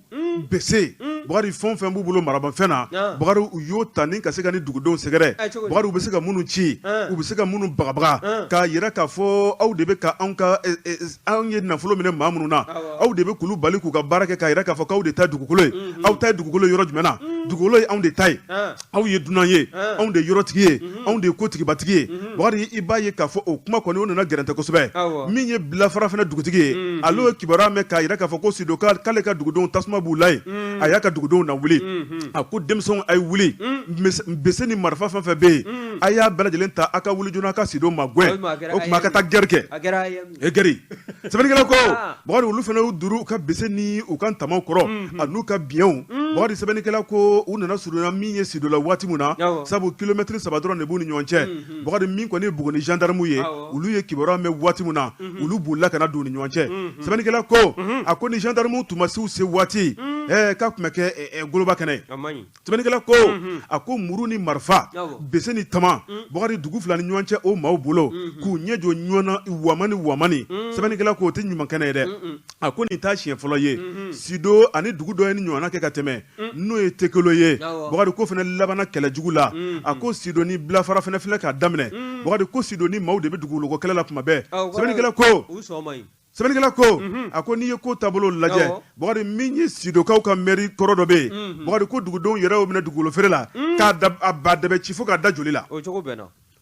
bese, Bukari fɛn o fɛn b'u bolo marabafɛn na, Bukari u y'o ta ni ka se ka ni dugudenw sɛgɛrɛ. Bukari u bɛ se ka minnu ci, u bɛ se ka minnu bagabaga, k'a yira k'a fɔ aw de bɛ ka anw ka anw ye nafolo minɛ maa minnu na, aw de bɛ k'olu bali k'u ka baara kɛ, k'a yira k'a fɔ k'aw de ta dugukolo ye. Aw ta ye dugukolo yɔrɔ jumɛn na? Dugukolo ye anw de ta ye, aw ye dunan ye, anw de ye yɔrɔtigi ye, anw de ye kotigibatigi ye. Bukari i b'a ye k'a fɔ o kuma kɔni o nana gɛrɛntɛ kosɛbɛ. Min ye bilafara fana dugutigi ye, ale ye kibaruya mɛn k'a yira k'a fɔ ko Sido k'ale ka dugudenw tasuma b'u la yen, a y'a ka dugudenw nawuli. A ko denmisɛnw, a ye wuli, bese ni marifa fɛn fɛn bɛ yen, a y'a bɛɛ lajɛlen ta, a ka wuli joona, a ka Sido magɛn, o tuma a ka taa guerre kɛ. Guerre, sɛbɛnnikɛla ko Bukari olu fana y'u duru u ka bese ni u ka tamaw kɔrɔ an'u ka biɲɛw. Bukari sɛbɛnnikɛla ko u nana surunya min ye Sido la waati min na, sabu kilomɛtiri 3 dɔrɔn de b'u ni ɲɔgɔn cɛ. Bukari min kɔni ye Buguni gendarmew ye, olu ye kibaruya mɛn waati min na, olu bolila ka na don u ni ɲɔgɔn cɛ. Sɛbɛnnikɛla ko a ko ni gendarmew tun ma se u se waati, k'a tun bɛ kɛ goloba kɛnɛ ye. Sɛbɛnnikɛla ko a ko muru ni marifa, bese ni tama, Bukari dugu fila ni ɲɔgɔn cɛ o maaw bolo k'u ɲɛ jɔ ɲɔgɔn na wamani wamani. Sɛbɛnnikɛla ko o tɛ ɲuman kɛnɛ ye dɛ. A ko nin t'a siɲɛ fɔlɔ ye Sido ani dugu dɔ ye nin ɲɔgɔnna kɛ ka tɛmɛ, n'o ye Tekelo ye. Bukari ko fana labanna kɛlɛ jugu la. A ko Sido ni Bilafara fana filɛ k'a daminɛ. Bukari ko Sido ni maaw de bɛ dugukolo kɛlɛ la tuma bɛɛ. Sɛbɛnnikɛla ko Sɛbɛnnikɛla ko a ko n'i ye ko taabolo lajɛ, Bukari min ye Sidokaw ka mɛri kɔrɔ dɔ bɛ yen, Bukari ko dugudenw yɛrɛ y'o minɛ dugukolo feere la k'a ba dɛbɛ ci fo k'a da joli la,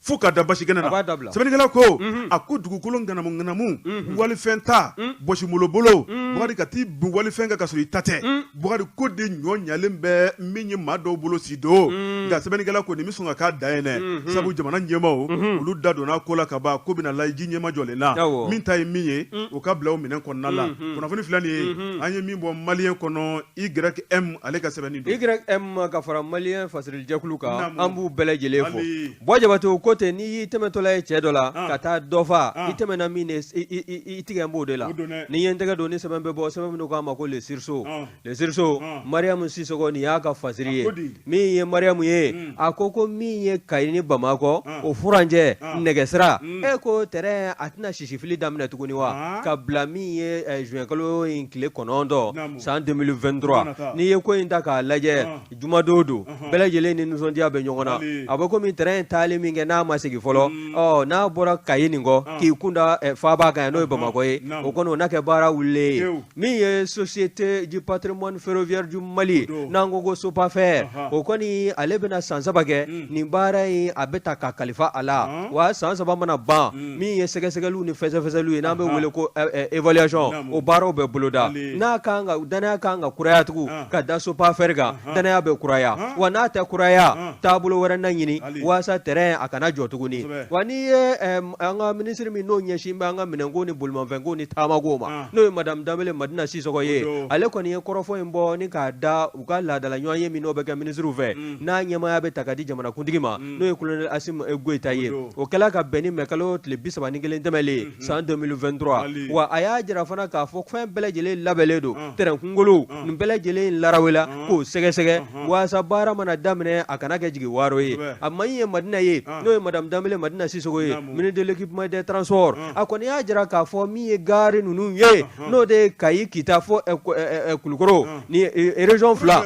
fo k'a da basi kɛnɛ na. Sɛbɛnnikɛla ko a ko dugukolo ŋanamu ŋanamu, walifɛn ta, bɔsimolobolo, Bukari ka t'i bin walifɛn kan ka sɔrɔ i ta tɛ, Bukari ko de ɲɔ ɲalen bɛ min ye maa dɔw bolo Sido. Nka sɛbɛnnikɛla ko nin bɛ sɔn ka k'a dan ye dɛ, sabu jamana ɲɛmaaw olu da donna ko la ka ban, ko bɛna layi ji ɲɛma jɔlen na, min ta ye min ye o ka bila o minɛn kɔnɔna la. Kunnafoni filɛ nin ye, an ye min bɔ Malien kɔnɔ, YM ale ka sɛbɛnni don. YM ka fara Malien fasirijɛkulu kan, an b'u bɛɛ lajɛlen fo. Buwa Jabate o ko ten, n'i y'i tɛmɛtɔla ye cɛ dɔ la ka taa dɔ fa, i tɛmɛna min i tigɛ b'o de la. Ni ye n tɛgɛ don ni sɛbɛn bɛ bɔ, sɛbɛn min k'a ma ko Le Sursaut. Le Sursaut, Mariam Sisɔkɔ nin y'a ka fasiri ye. Min ye Mariam ye, a ko ko min ye Kayi ni Bamakɔ o furancɛ nɛgɛsira, e ko tɛrɛn a tɛna sisifili daminɛ tuguni wa, ka bila min ye juin kalo in tile 9 san 2023. N'i ye ko in ta k'a lajɛ, jumadon don, bɛɛ lajɛlen ni nisɔndiya bɛ ɲɔgɔn na. A bɛ komi tɛrɛn taali min kɛ n'a ma segin fɔlɔ, ɔ n'a bɔra Kayi nin kɔ k'i kun da faaba kan yan, n'o ye Bamakɔ ye, o kɔni o na kɛ baara wulilen ye. Min ye Société du patrimoine ferroviaire du Mali, n'an ko ko SOPAFER, o kɔni ale bɛna san 3 kɛ nin baara in a bɛ ta ka kalifa a la. Wa san 3 mana ban, min ye sɛgɛsɛgɛliw ni fɛsɛfɛsɛliw ye, n'an bɛ wele ko évaluation, o baaraw bɛ boloda. N'a kan ka danaya kan ka kuraya tugun ka da SOPAFER kan, danaya bɛ kuraya. Wa n'a tɛ kuraya, taabolo wɛrɛ na ɲini walasa tɛrɛn a kana jɔ tuguni. Wa n'i ye an ka minisiri min n'o ɲɛsin bɛ an ka minɛnko ni bolimafɛnko ni taamako ma, n'o ye madame Danbele Madina Sisɔkɔ ye, ale kɔni ye kɔrɔfɔ in bɔ ni k'a da u ka laadala ɲɔgɔn ye min n'o bɛ kɛ minisiriw fɛ, n'a ɲɛmaaya bɛ ta ka di jamanakuntigi ma, n'o ye colonel Asimi Goyita ye. O kɛla ka bɛn ni mɛ kalo tile 31 tɛmɛlen san 2023. Wa a y'a jira fana k'a fɔ fɛn bɛɛ lajɛlen labɛnnen don, tɛrɛn kunkolo nin bɛɛ lajɛlen larawela k'o sɛgɛsɛgɛ walasa baara mana daminɛ a kana kɛ jigi waaro ye. A ma ye Madina ye, n'o ye madame Danbele Madina Sisɔkɔ ye, ministre de l'équipement des transports, a kɔni y'a jira k'a fɔ min ye gare ninnu ye, n'o de ye Kayi, Kita fo Kulukɔrɔ ni région fila.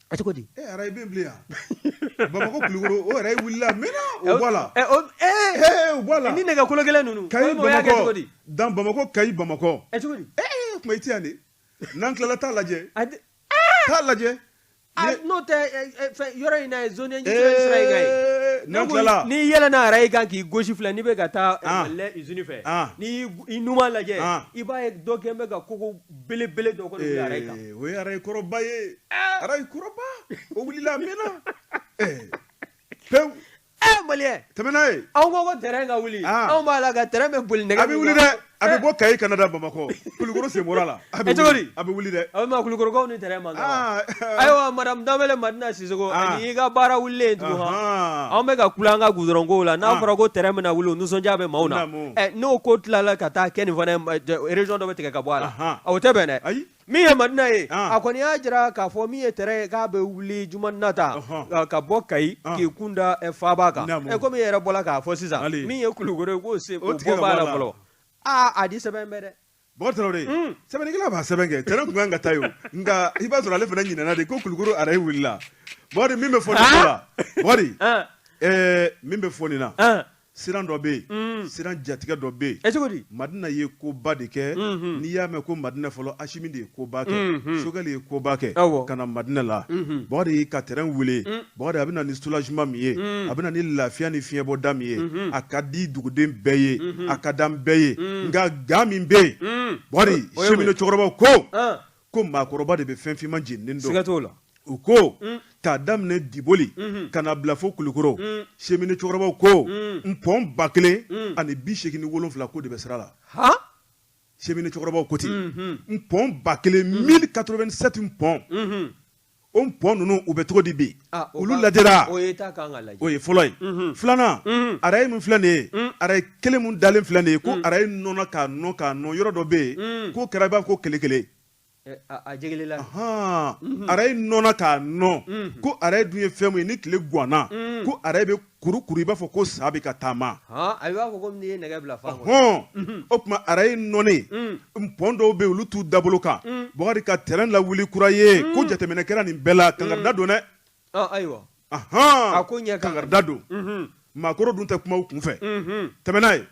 A cogo di? Arayi bɛ bilen yan, Bamakɔ Kulukɔrɔ, o yɛrɛ wulila a mɛnna, o bɔ a la. O bɔ a la. Ni nɛgɛ kolo gɛlɛn ninnu. Kayi Bamakɔ dan Bamakɔ Kayi Bamakɔ. Cogo di? Tuma i tɛ yan de, n'an tilala taa lajɛ. Taa lajɛ. N'o tɛ yɔrɔ in na ye zone industrielle sira in kan ye. N'an tilala, n'i yɛlɛnna arayi kan k'i gosi filɛ n'i bɛ ka taa Mali usine fɛ, n'i y'i numan lajɛ, i b'a ye dɔ kɛlen bɛ ka kogo belebele dɔ kɔni wuli arayi kan. O ye arayi kɔrɔba ye, arayi kɔrɔba, o wulila a mɛnna, pewu. Maliyɛn, tɛmɛ n'a ye. Anw ko ko tɛrɛn ka wuli, anw b'a la ka tɛrɛn bɛ boli nɛgɛ A bɛ wuli dɛ, a bɛ bɔ Kayi ka na da Bamakɔ, Kulukɔrɔ sen bɔra a la. A bɛ cogo di? A bɛ wuli dɛ. O tuma Kulukɔrɔkaw ni tɛrɛn man kan wa? Ayiwa madame Danbɛlɛ Madina Sisoko, nin y'i ka baara wulilen ye tugun han. Anw bɛ ka kule an ka goudron kow la, n'a fɔra ko tɛrɛn bɛna wuli, o nisɔndiya bɛ maaw na. Ɛ n'o ko tilala ka taa kɛ nin fana ye, région dɔ bɛ tigɛ ka bɔ a la, o tɛ bɛn dɛ. Ayi. Min ye Madina ye, a kɔni y'a jira k'a fɔ min ye tɛrɛn ye k'a bɛ wuli juma nata ka bɔ Kayi k'i kun da faaba kan, komi e yɛrɛ bɔra k'a fɔ sisan, min ye Kulukɔrɔ ye k'o se o bɔ b'a la fɔlɔ, aa a di sɛbɛn bɛ dɛ. Bɔkari Tarawele, sɛbɛnnikɛla b'a sɛbɛn kɛ tɛrɛn tun kan ka taa yen nka i b'a sɔrɔ ale fana ɲinɛna de ko Kulukɔrɔ arayi wulila. Bɔkari min bɛ fɔ nin ko la, Bɔkari, min bɛ fɔ nin na Siran dɔ bɛ yen siran jatigɛ dɔ bɛ yen cogo di Madina ye koba de kɛ n'i y'a mɛn ko Madina fɔlɔ Asimi de ye koba kɛ Sogɛli ye koba kɛ ka na Madina la Bɔkari ka tɛrɛn wuli Bɔkari a bɛ na ni soulagement min ye a bɛ na ni lafiya ni fiɲɛbɔda min ye a ka di duguden bɛɛ ye a ka d'an bɛɛ ye nka ga min bɛ yen Bɔkari cheminot cɛkɔrɔbaw ko ko maakɔrɔba de bɛ fɛn finman jeninen dɔn, siga t'o la, u ko k'a daminɛ Diboli ka na bila fo Kulukɔrɔ cheminot cɛkɔrɔbaw ko pɔn 1087 ko de bɛ sira la, han, cheminot cɛkɔrɔbaw ko ten pɔn 1000 1087 pɔn o pɔn ninnu u bɛ cogo di bi olu lajɛra o ye ta kan ka lajɛ o ye fɔlɔ ye filanan arayi min filɛ nin ye arayi kelen min dalen filɛ nin ye ko arayi nɔnna k'a nɔn k'a nɔn yɔrɔ dɔ bɛ yen k'o kɛra i b'a fɔ ko kele-kele a jegelela arayi nɔnna k'a nɔn ko arayi dun ye fɛn min ye ni tile ganna ko arayi bɛ kurukuru i b'a fɔ ko sa bɛ ka taama a b'a fɔ ko n'i ye nɛgɛ bila fan kɔnɔ o tuma arayi nɔnnen pɔn dɔw bɛ yen olu t'u dabolo kan Bɔkari ka tɛrɛn lawuli kura ye ko jateminɛ kɛra nin bɛɛ la kankarida don dɛ ayiwa a ko ɲɛ kankarida don maakɔrɔ dun tɛ kuma u kunfɛ tɛmɛ n'a ye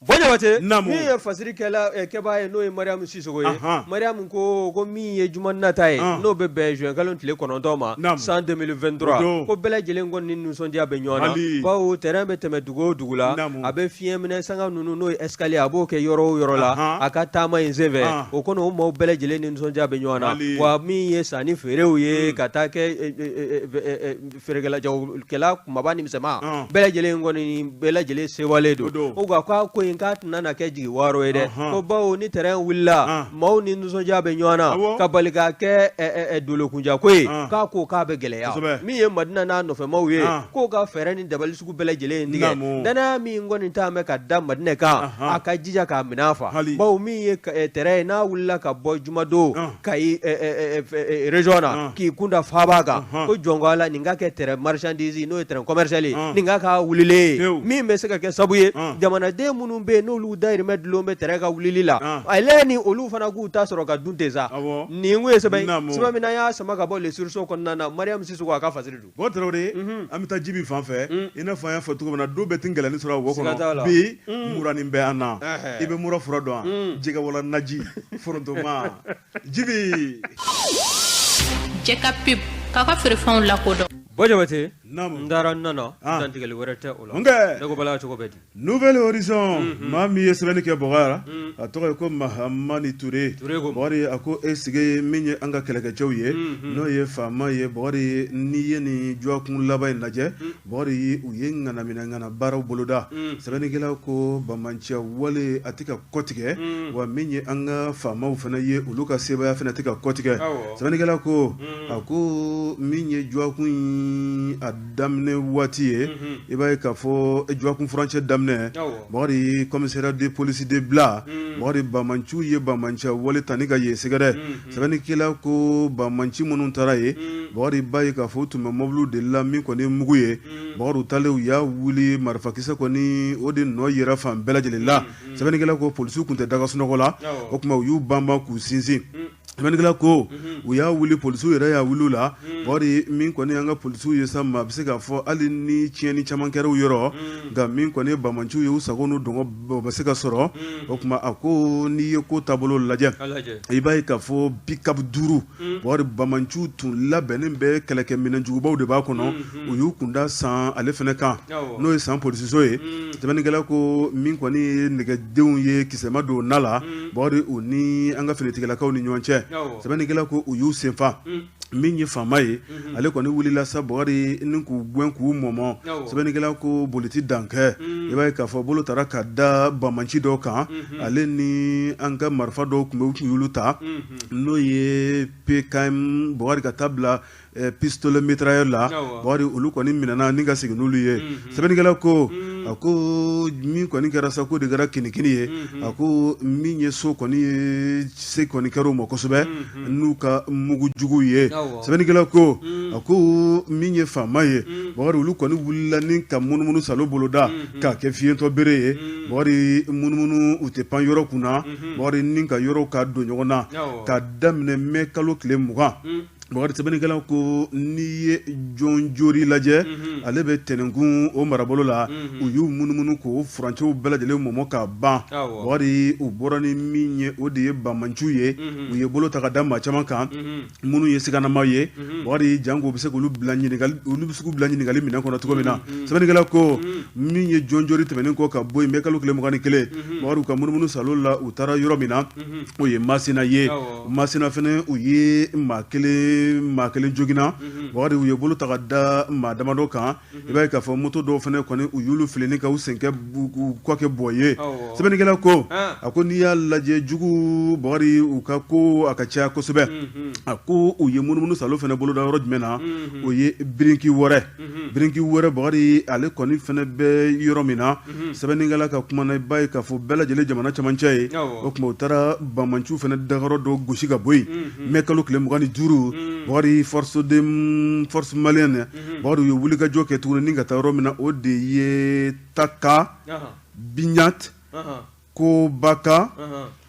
Bɔn Jabate min ye fasiri kɛbaa ye n'o ye Mariyamu Sisoko ye Mariyamu ko min ye juma nata ye n'o bɛ bɛn juin kalo tile 9 ma san 2023 ko bɛɛ lajɛlen kɔni ni nisɔndiya bɛ ɲɔgɔn na bawo tɛrɛn bɛ tɛmɛ dugu o dugu la a bɛ fiɲɛ minɛ sanga ninnu n'o ye escalier a b'o kɛ yɔrɔ o yɔrɔ la a ka taama in senfɛ o kɔni o maaw bɛɛ lajɛlen ni nisɔndiya bɛ ɲɔgɔn na wa min ye sanni feerew ye ka taa kɛ feerekɛla jagokɛla kunbaba ni misɛnman bɛɛ lajɛlen kɔni bɛɛ lajɛlen sewalen don o nka k'a ko in k'a tɛna na kɛ jigi waaro ye dɛ ko bawo ni tɛrɛn wulila maaw ni nisɔndiya bɛ ɲɔgɔn na ka bali k'a kɛ dolokunjako ye k'a ko k'a bɛ gɛlɛya min ye Madina n'a nɔfɛmaw ye k'o ka fɛɛrɛ ni dabali sugu bɛɛ lajɛlen tigɛ danaya min kɔni taa bɛ ka da Madinɛ kan a ka jija k'a minɛ fa bawo min ye tɛrɛn ye n'a wulila ka bɔ jumadon Kayi région na k'i kun da faaba kan ko jɔn ko Ala nin ka kɛ train marchandise n'o ye train commercial ye nin ka k'a wulilen ye min bɛ se ka kɛ sabu ye jamanaden minnu bɛ yen n'olu dahirimɛ dulon bɛ train ka wulili la ale ni olu fana k'u ta sɔrɔ ka dun ten sa nin kun ye sɛbɛn sɛbɛn min n'an y'a sama ka bɔ Le Sursaut kɔnɔna na Mariam Sisoko a ka fasiri don. Bɔkari Tarawele an bɛ taa Jibi fan fɛ i n'a fɔ an y'a fɔ cogo min na don bɛɛ tɛ gɛlɛnni sɔrɔ a wo kɔnɔ bi muranin bɛ an na i bɛ mura fura dɔn wa jɛgɛwala naji forontoma Jibi. Jɛ ka pub k'a ka feerefɛnw lakodɔn. Bɔ Jabate n taara n nana dantigɛli wɛrɛ tɛ o la ne ko Bala cogo bɛ di. Nouvel Horizon maa min ye sɛbɛnni kɛ Bɔkari a tɔgɔ ye ko Mahamani Ture Bɔkari a ko e sigi min ye an ka kɛlɛkɛcɛw ye n'o ye faama ye Bɔkari n'i ye nin dɔgɔkun laban in lajɛ Bɔkari u ye ŋanaminɛ ŋana baaraw boloda sɛbɛnnikɛla ko banbaanciya wale a tɛ ka kɔtigɛ wa min ye an ka faamaw fana ye olu ka sebaaya fana tɛ ka kɔtigɛ sɛbɛnnikɛla ko a ko min ye dɔgɔkun in a daminɛ waati ye i b'a ye k'a fɔ dɔgɔkun furancɛ daminɛ Bɔkari commissariat de police de Bila Bɔkari banbaanciw ye banbaanciya wale ta ni ka yen sɛgɛrɛ sɛbɛnnikɛla ko banbaanci minnu taara yen Bɔkari b'a ye k'a fɔ u tun bɛ mɔbiliw de la min kɔni ye mugu ye Bɔkari u taalen u y'a wuli marifakisɛ kɔni o de nɔ yera fan bɛɛ lajɛlen la sɛbɛnnikɛla ko polisiw tun tɛ daga sunɔgɔ la o tuma u y'u banban k'u sinsin. Sɛbɛnnikɛla ko u y'a wuli, polisiw yɛrɛ y'a wuli u la. Bakari, min kɔni an ka polisiw ye sa, maa bɛ se k'a fɔ hali ni tiɲɛni caman kɛra u yɔrɔ, nka min kɔni ye banbaanciw ye, u sago n'u dungɔ o bɛ se ka sɔrɔ. O tuma a ko n'i ye ko taabolo lajɛ, i b'a ye k'a fɔ pick-up 5, Bakari, banbaanciw tun labɛnnen bɛ, kɛlɛkɛminɛnjugubaw de b'a kɔnɔ. U y'u kunda San ale fana kan, n'o ye San polisiso ye. Sɛbɛnnikɛla ko min kɔni ye nɛgɛdenw ye, kisɛma don na la, Bakari, u ni an ka finitigilakaw ni ɲɔgɔn cɛ. Sɛbɛnnikɛla ko u y'u senfa. Min ye faama ye, ale kɔni wulila sa, Bakari, ni k'u gɛn k'u mɔmɔ. Sɛbɛnnikɛla ko boli tɛ dan kɛ. I b'a ye k'a fɔ bolo taara ka da banbaanci dɔw kan, ale ni an ka marifa dɔw tun bɛ, u tun y'olu ta, n'o ye PKM, Bakari, ka taa bila pistolet mitrailleur la. Bakari, olu kɔni minɛna ni ka segin n'olu ye. Sɛbɛnnikɛla ko a ko min kɔni kɛra sa, ko de kɛra kinikini ye. A ko min ye so kɔni ye, se kɔni kɛra u ma kosɛbɛ n'u ka mugujugu ye. Sɛbɛnnikɛla ko a ko min ye faama ye, Bakari, olu kɔni wulila ni ka munumunu salo boloda k'a kɛ fiyentɔ bere ye. Bakari, munumunu u tɛ pan yɔrɔ kunna, Bakari, ni ka yɔrɔ ka don ɲɔgɔn na ka daminɛ mɛ kalo tile 20. Bakari, sɛbɛnnikɛla ko n'i ye Jɔnjori lajɛ, ale bɛ Tɛnɛnkun o marabolo la, u y'u munumunu k'o furancɛw bɛɛ lajɛlen mɔmɔ ka ban. Bakari, u bɔra ni min ye, o de ye banbaanciw ye. U ye bolo ta ka da maa caman kan minnu ye siganamaw ye. Bakari, janko u bɛ se k'olu bila ɲininkali, olu bɛ se k'u bila ɲininkali minɛn kɔnɔ cogo min na. Sɛbɛnnikɛla ko min ye Jɔnjori tɛmɛnen kɔ ka bɔ yen, mɛ kalo tile 21, Bakari, u ka munumunu salo la, u taara yɔrɔ min na, o ye Masina ye. Masina fana, u ye maa kelen joginna. Bakari, u ye bolo ta ka da maa damadɔ kan. I b'a ye k'a fɔ moto dɔw fana kɔni, u y'olu fili ni ka u sen kɛ u kɔ kɛ bɔ ye. Sɛbɛnnikɛla ko a ko n'i y'a lajɛ jugu, Bakari, u ka ko a ka ca kosɛbɛ. A ko u ye munumunu salo fana boloda yɔrɔ jumɛn na? O ye Birinki Wɛrɛ. Birinki Wɛrɛ, Bakari, ale kɔni fana bɛ yɔrɔ min na, sɛbɛnnikɛla ka kuma na, i b'a ye k'a fɔ bɛɛ lajɛlen jamana camancɛ ye. O tuma u taara banbaanciw fana dagayɔrɔ dɔ gosi ka bɔ yen mɛ kalo tile 25. Bakari, force de force malienne, Bakari, u ye wulikajɔ kɛ tuguni ni ka taa yɔrɔ min na, o de ye Taka Biɲat Kobaka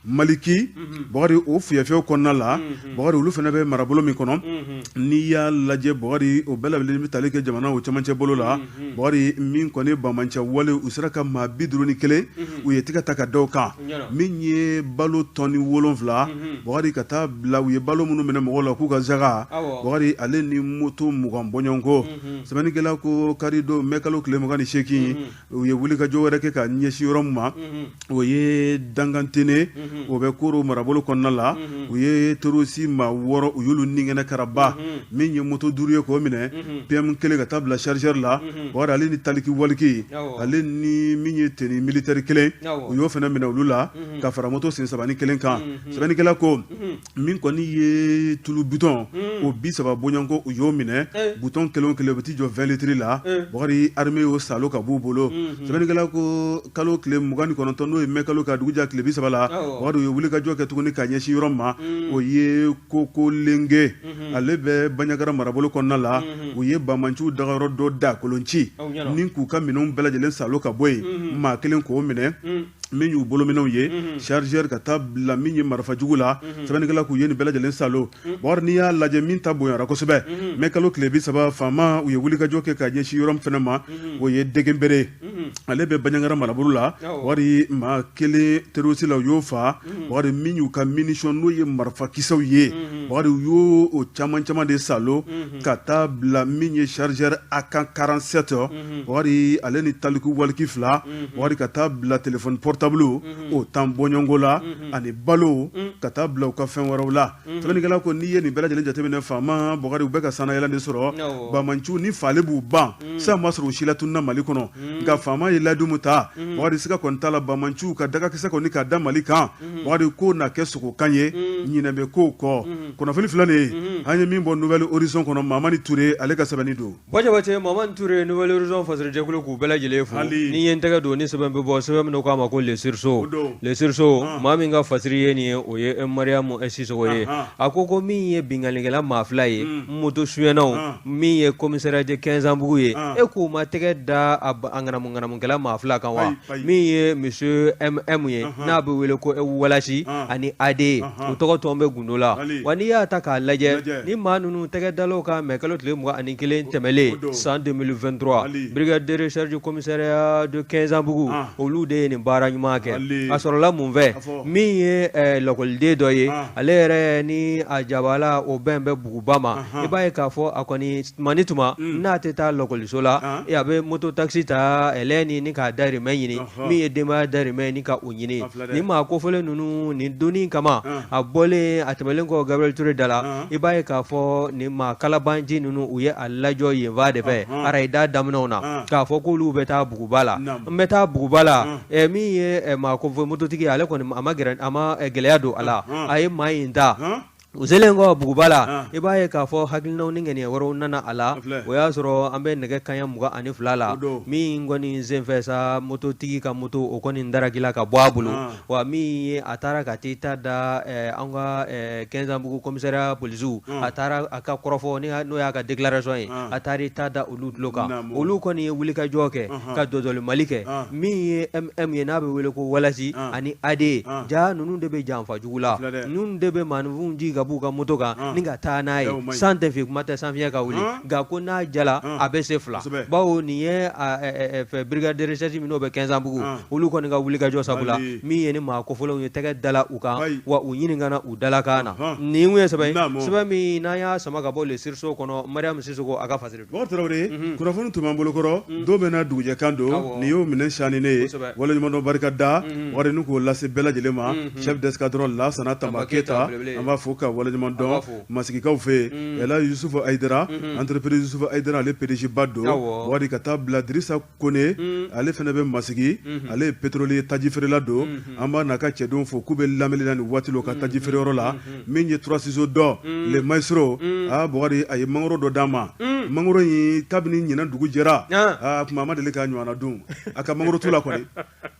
Maliki. Bakari, o fiyɛfiyɛw kɔnɔna la, Bakari, olu fana bɛ marabolo min kɔnɔ, n'i y'a lajɛ, Bakari, o bɛɛ lajɛlen bɛ tali kɛ jamana o camancɛ bolo la. Bakari, min kɔni banbaanci wale, u sera ka maa 51, u ye tɛgɛ ta ka da u kan. Min ye balo tɔni 7, Bakari, ka taa bila u ye balo minnu minɛ mɔgɔw la k'u ka zaga, Bakari, ale ni moto 20 bɔɲɔgɔnko. Sɛbɛnnikɛla ko karidon mɛ kalo tile 28, u ye wulikajɔ wɛrɛ kɛ ka ɲɛsin yɔrɔ min ma, o ye Dangantene, o bɛ Koro marabolo kɔnɔna la. U ye terroriste maa 6, u y'olu ninkɛnɛ karaba. Min ye moto 5 ye k'o minɛ, PM 1 ka taa bila chargeur la, Bakari, ale ni taliki waliki, ale ni min ye tenue militaire 1, u y'o fana minɛ olu la ka fara moto sen saba ni kelen kan. Sɛbɛnnikɛla ko min kɔni ye tulu bitɔn o 30 bɔɲɔgɔnko, u y'o minɛ. Butɔn kelen o kelen, o bɛ t'i jɔ 20 litres la. Bakari, armée y'o salo ka b'u bolo. Sɛbɛnnikɛla ko kalo tile 29, n'o ye mɛ kalo ka dugujɛ tile 30 la, Bakari, u ye wulikajɔ kɛ tuguni ka ɲɛsin yɔrɔ ma, o ye Kokolenge, ale bɛ Banjagara marabolo kɔnɔna la. U ye banbaanciw dagayɔrɔ dɔ da kolonci ni k'u ka minɛnw bɛɛ lajɛlen salo ka bɔ yen, maa kelen k'o minɛ, min y'u bolominɛnw ye, chargeur ka taa bila min ye marifajugu la. Sɛbɛnnikɛla k'u ye nin bɛɛ lajɛlen salo. Bakari, n'i y'a lajɛ, min ta bonyara kosɛbɛ, mɛ kalo tile 30, faama u ye wulikajɔ kɛ ka ɲɛsin yɔrɔ min fana ma, o ye Degenbere, ale bɛ Banjagara marabolo la. Bakari, maa kelen terroriste la, u y'o faa. Bakari, min y'u ka munition, n'o ye marifakisɛw ye, Bakari, u y'o o caman caman de salo ka taa bila min ye chargeur AK 47, Bakari, ale ni taliku waliki 2, Bakari, ka taa bila téléphone portable o 10 bɔɲɔgɔnko la, ani balo ka taa bila u ka fɛn wɛrɛw la. Sɛbɛnnikɛla ko n'i ye nin bɛɛ lajɛlen jateminɛ, faama, Bakari, u bɛ ka sannayɛlɛn de sɔrɔ. Banbaanciw ni faali b'u ban san ma sɔrɔ u si latununna Mali kɔnɔ, nka faama ye layidu min ta, Bakari, siga kɔni t'a la, banbaanciw ka dagakisɛ kɔni ka da Mali kan, Bakari, ko na kɛ sogokan ye, ɲinɛ bɛ kow kɔ. Kunnafoni filɛ nin ye, an ye min bɔ Nouvel Horizon kɔnɔ, Mamani Ture, ale ka sɛbɛnni don. Jabate, Mamani Ture, Nouvel Horizon fasirijɛkulu k'u bɛɛ lajɛlen fo. Ni ye n tɛgɛ don ni sɛbɛn bɛ bɔ, sɛbɛn min k'a ma ko Le Sursaut. Le Sursaut, maa min ka fasiri ye nin ye, o ye Mariyamu Sisoko ye. A ko min ye binkannikɛla maa 2 ye, moto sonyɛnaw, min ye commissariat de Quinzambougou ye, e k'u ma tɛgɛ da a ŋanamu ŋanamukɛla maa fila kan wa min ye monsieur MM ye n'a bɛ wele ko Walasi ani AD u tɔgɔ tɔn bɛ gundo la wa n'i y'a ta k'a lajɛ ni maa ninnu tɛgɛ dal'u kan mɛ kalo tile 21 tɛmɛlen san 2023 brigade de recherche commissariat de Quinzambougou olu de ye nin baara ɲuman kɛ a sɔrɔla mun fɛ min ye lakɔliden dɔ ye ale yɛrɛ ni a jabala o bɛn bɛ buguba ma i b'a ye k'a fɔ a kɔni tuma ni tuma n'a tɛ taa lakɔliso la a bɛ moto taxi ta ɛlɛni ni k'a dahirimɛ ɲini min ye denbaya dahirimɛ ni ka o ɲini ni maa kofɔlen ninnu nin doni kama a bɔlen a tɛmɛlen kɔ Gabriel Touré da la i b'a ye k'a fɔ nin maa kalabanci ninnu u ye a lajɔ yenfa de fɛ arayida daminɛw na k'a fɔ k'olu bɛ taa buguba la n bɛ taa buguba la min ye maa kofɔ mototigi ale kɔni a ma a ma gɛlɛya don a la a ye maa in ta u selen kɔ buguba la i b'a ye k'a fɔ hakilinaw ni ŋaniya wɛrɛw nana a la o y'a sɔrɔ an bɛ nɛgɛ kanɲɛ 22 la min kɔni senfɛ sa mototigi ka moto o kɔni darakila ka bɔ a bolo wa min ye a taara ka t'i ta da an ka Quinzambougou commissariat polisiw a taara a ka kɔrɔfɔ n'o y'a ka déclaration ye a taara i ta da olu tulo kan olu kɔni ye wulikajɔ kɛ ka dɔdɔli mali kɛ min ye MM ye n'a bɛ wele ko Walasi ani AD ja ninnu de bɛ janfa jugu la ninnu de bɛ maaninfinw jigin ka b'u ka moto kan ni ka taa n'a ye san tɛ fin kuma tɛ sanfiɲɛ ka wuli nka ko n'a jala a bɛ se fila bawo nin ye fɛ brigade de recherche min n'o bɛ Quinzambougou olu kɔni ka wulikajɔ sabu la min ye ni maa kofɔlenw ye tɛgɛ dala u kan wa u ɲininkana u dalakan na nin ye sɛbɛn sɛbɛn min n'an y'a sama ka bɔ Le Sursaut kɔnɔ Mariam Sisoko a ka fasiri Bɔkari Tarawele, kunnafoni tun b'an bolokɔrɔ, don bɛɛ n'a dugujɛkan don, nin y'o minɛ sani ne ye, waleɲumandɔn barika da, Bɔkari ni k'o lase bɛɛ lajɛlen ma, chef d'escadron Lasana Tanba Keyita, an b'a fo ka waleɲuman dɔn, Masigikaw fɛ yen, Elaji Yusufu Hayidara, entreprise Yusufu Hayidara ale PDG ba don, Bɔkari ka taa bila Dirisa Kone, ale fana bɛ Masigi, ale ye pétrolier taji feerela don, an b'a n'a ka cɛdenw fo k'u bɛ lamɛnni la nin waati la u ka taji feereyɔrɔ la, min ye trois ciseaux dɔ le maestro aa Bɔkari a ye mangoro dɔ d'an ma, mangoro in kabini ɲinan dugu jɛra, aa tuma a ma deli k'a ɲɔgɔnna dun a ka mangoro tu la kɔni,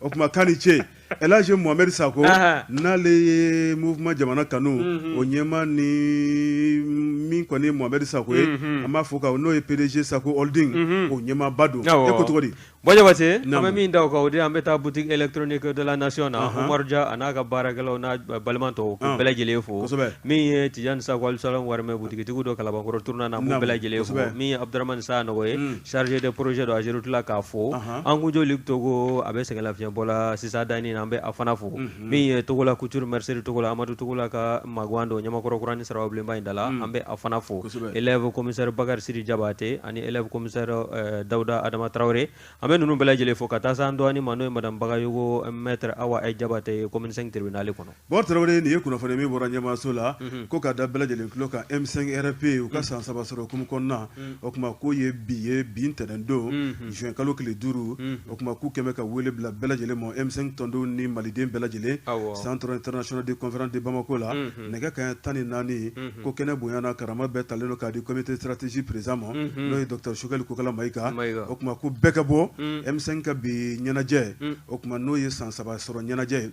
o tuma k'a ni ce Elaji Mohamɛdi Sako n'ale ye mouvement jamana kanu o ɲɛmaa ni min kɔni ye Mohamɛdi Sako ye an b'a fo ka n'o ye PDG Sako Holding o ɲɛmaaba don e ko cogo di Bɔ Jabate an bɛ min da o kan o de an bɛ taa boutique électronique de la nation na Umaru Ja a n'a ka baarakɛlaw n'a balima tɔw k'u bɛɛ lajɛlen fo min ye Tijani Sako Alusalam Warimɛ butigitigiw don Kalabankɔrɔ tournant na an b'u bɛɛ lajɛlen fo min ye Abudramani Sanɔgɔ ye chargé de projet don Ageroute la k'a fo an kunjo Luc Togo a bɛ sɛgɛnlafiɲɛbɔ la sisan danni na an bɛ a fana fo min ye Togola couture mercerie Togola Amadu Togola ka magwan don Ɲamakɔrɔ kura ni Sarababilenba in da la an bɛ a fana fo élève commissaire Bakari Sidi Jabate ani élève commissaire Dawuda Adama Tarawele an bɛ ninnu bɛɛ lajɛlen fo ka taa se an dɔgɔnin ma n'o ye madame Bagayogo maître Awa Jabate ye commune 5 tribunal kɔnɔ. Bɔkari Tarawele nin ye kunnafoni min bɔra ɲɛmaaso la ko ka da bɛɛ lajɛlen tulo kan M5 RFP u ka san saba sɔrɔ hukumu kɔnɔna o tuma k'o ye bi ye bi ntɛnɛn don juin kalo tile 5 o tuma k'u kɛmɛ ka wele bila bɛɛ lajɛlen ma M5 tɔndenw ni maliden bɛɛ lajɛlen centre international de conférence de Bamako la nɛgɛ kanɲɛ 14 ko kɛnɛ bonyana karama bɛɛ talen don k'a di comité stratégie président ma n'o ye docteur Choguel Kokala Mayiga o tuma ko bɛɛ ka bɔ M5 ka bi ɲɛnajɛ o tuma n'o ye san saba sɔrɔ ɲɛnajɛ ye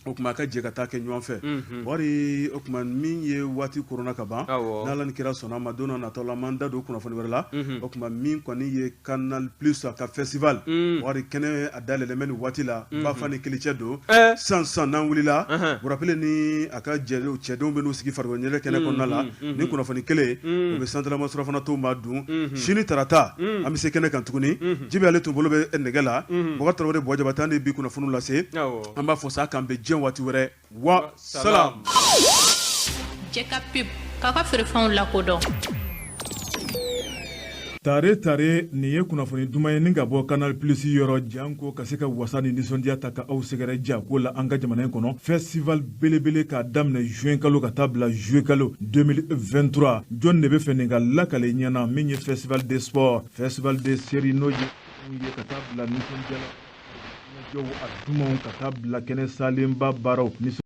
o tuma a ka jɛ ka taa kɛ ɲɔgɔn fɛ Bɔkari o tuma min ye waati koronna ka ban n'Ala ni kira sɔnna a ma don nataw la an b'an da don kunnafoni wɛrɛ la o tuma min kɔni ye Canal Plus a ka festival Bɔkari kɛnɛ a dayɛlɛlen bɛ nin waati la Bafa ni kelicɛ don san san n'an wulila Burapele ni a ka cɛdenw bɛ n'u sigi farikolo ɲɛnajɛ kɛnɛ kɔnɔna la ni kunnafoni kelen o bɛ santalama surafana to maa dun sini tarata an bɛ se kɛnɛ kan tuguni Jibi ale tun bolo bɛ nɛgɛ la Bɔkari Tarawele Buwa Jabate an de bi kunnafoni lase an b'a fɔ sa k'an bɛn diɲɛ waati wɛrɛ wa salam. Jɛ ka pub k'a ka feerefɛnw lakodɔn. Tare tare nin ye kunnafoni duman ye ni ka bɔ Canal Plus yɔrɔ janko ka se ka wasa ni nisɔndiya ta ka aw sɛgɛrɛ jako la an ka jamana in kɔnɔ festival belebele k'a daminɛ juin kalo ka taa bila juillet kalo 2023 jɔn de bɛ fɛ nin ka lakale ɲɛna min ye festival des sports festival des séries n'o ye ye ka taa bila nisɔndiya la a dumanw ka taa bila kɛnɛ salenba baaraw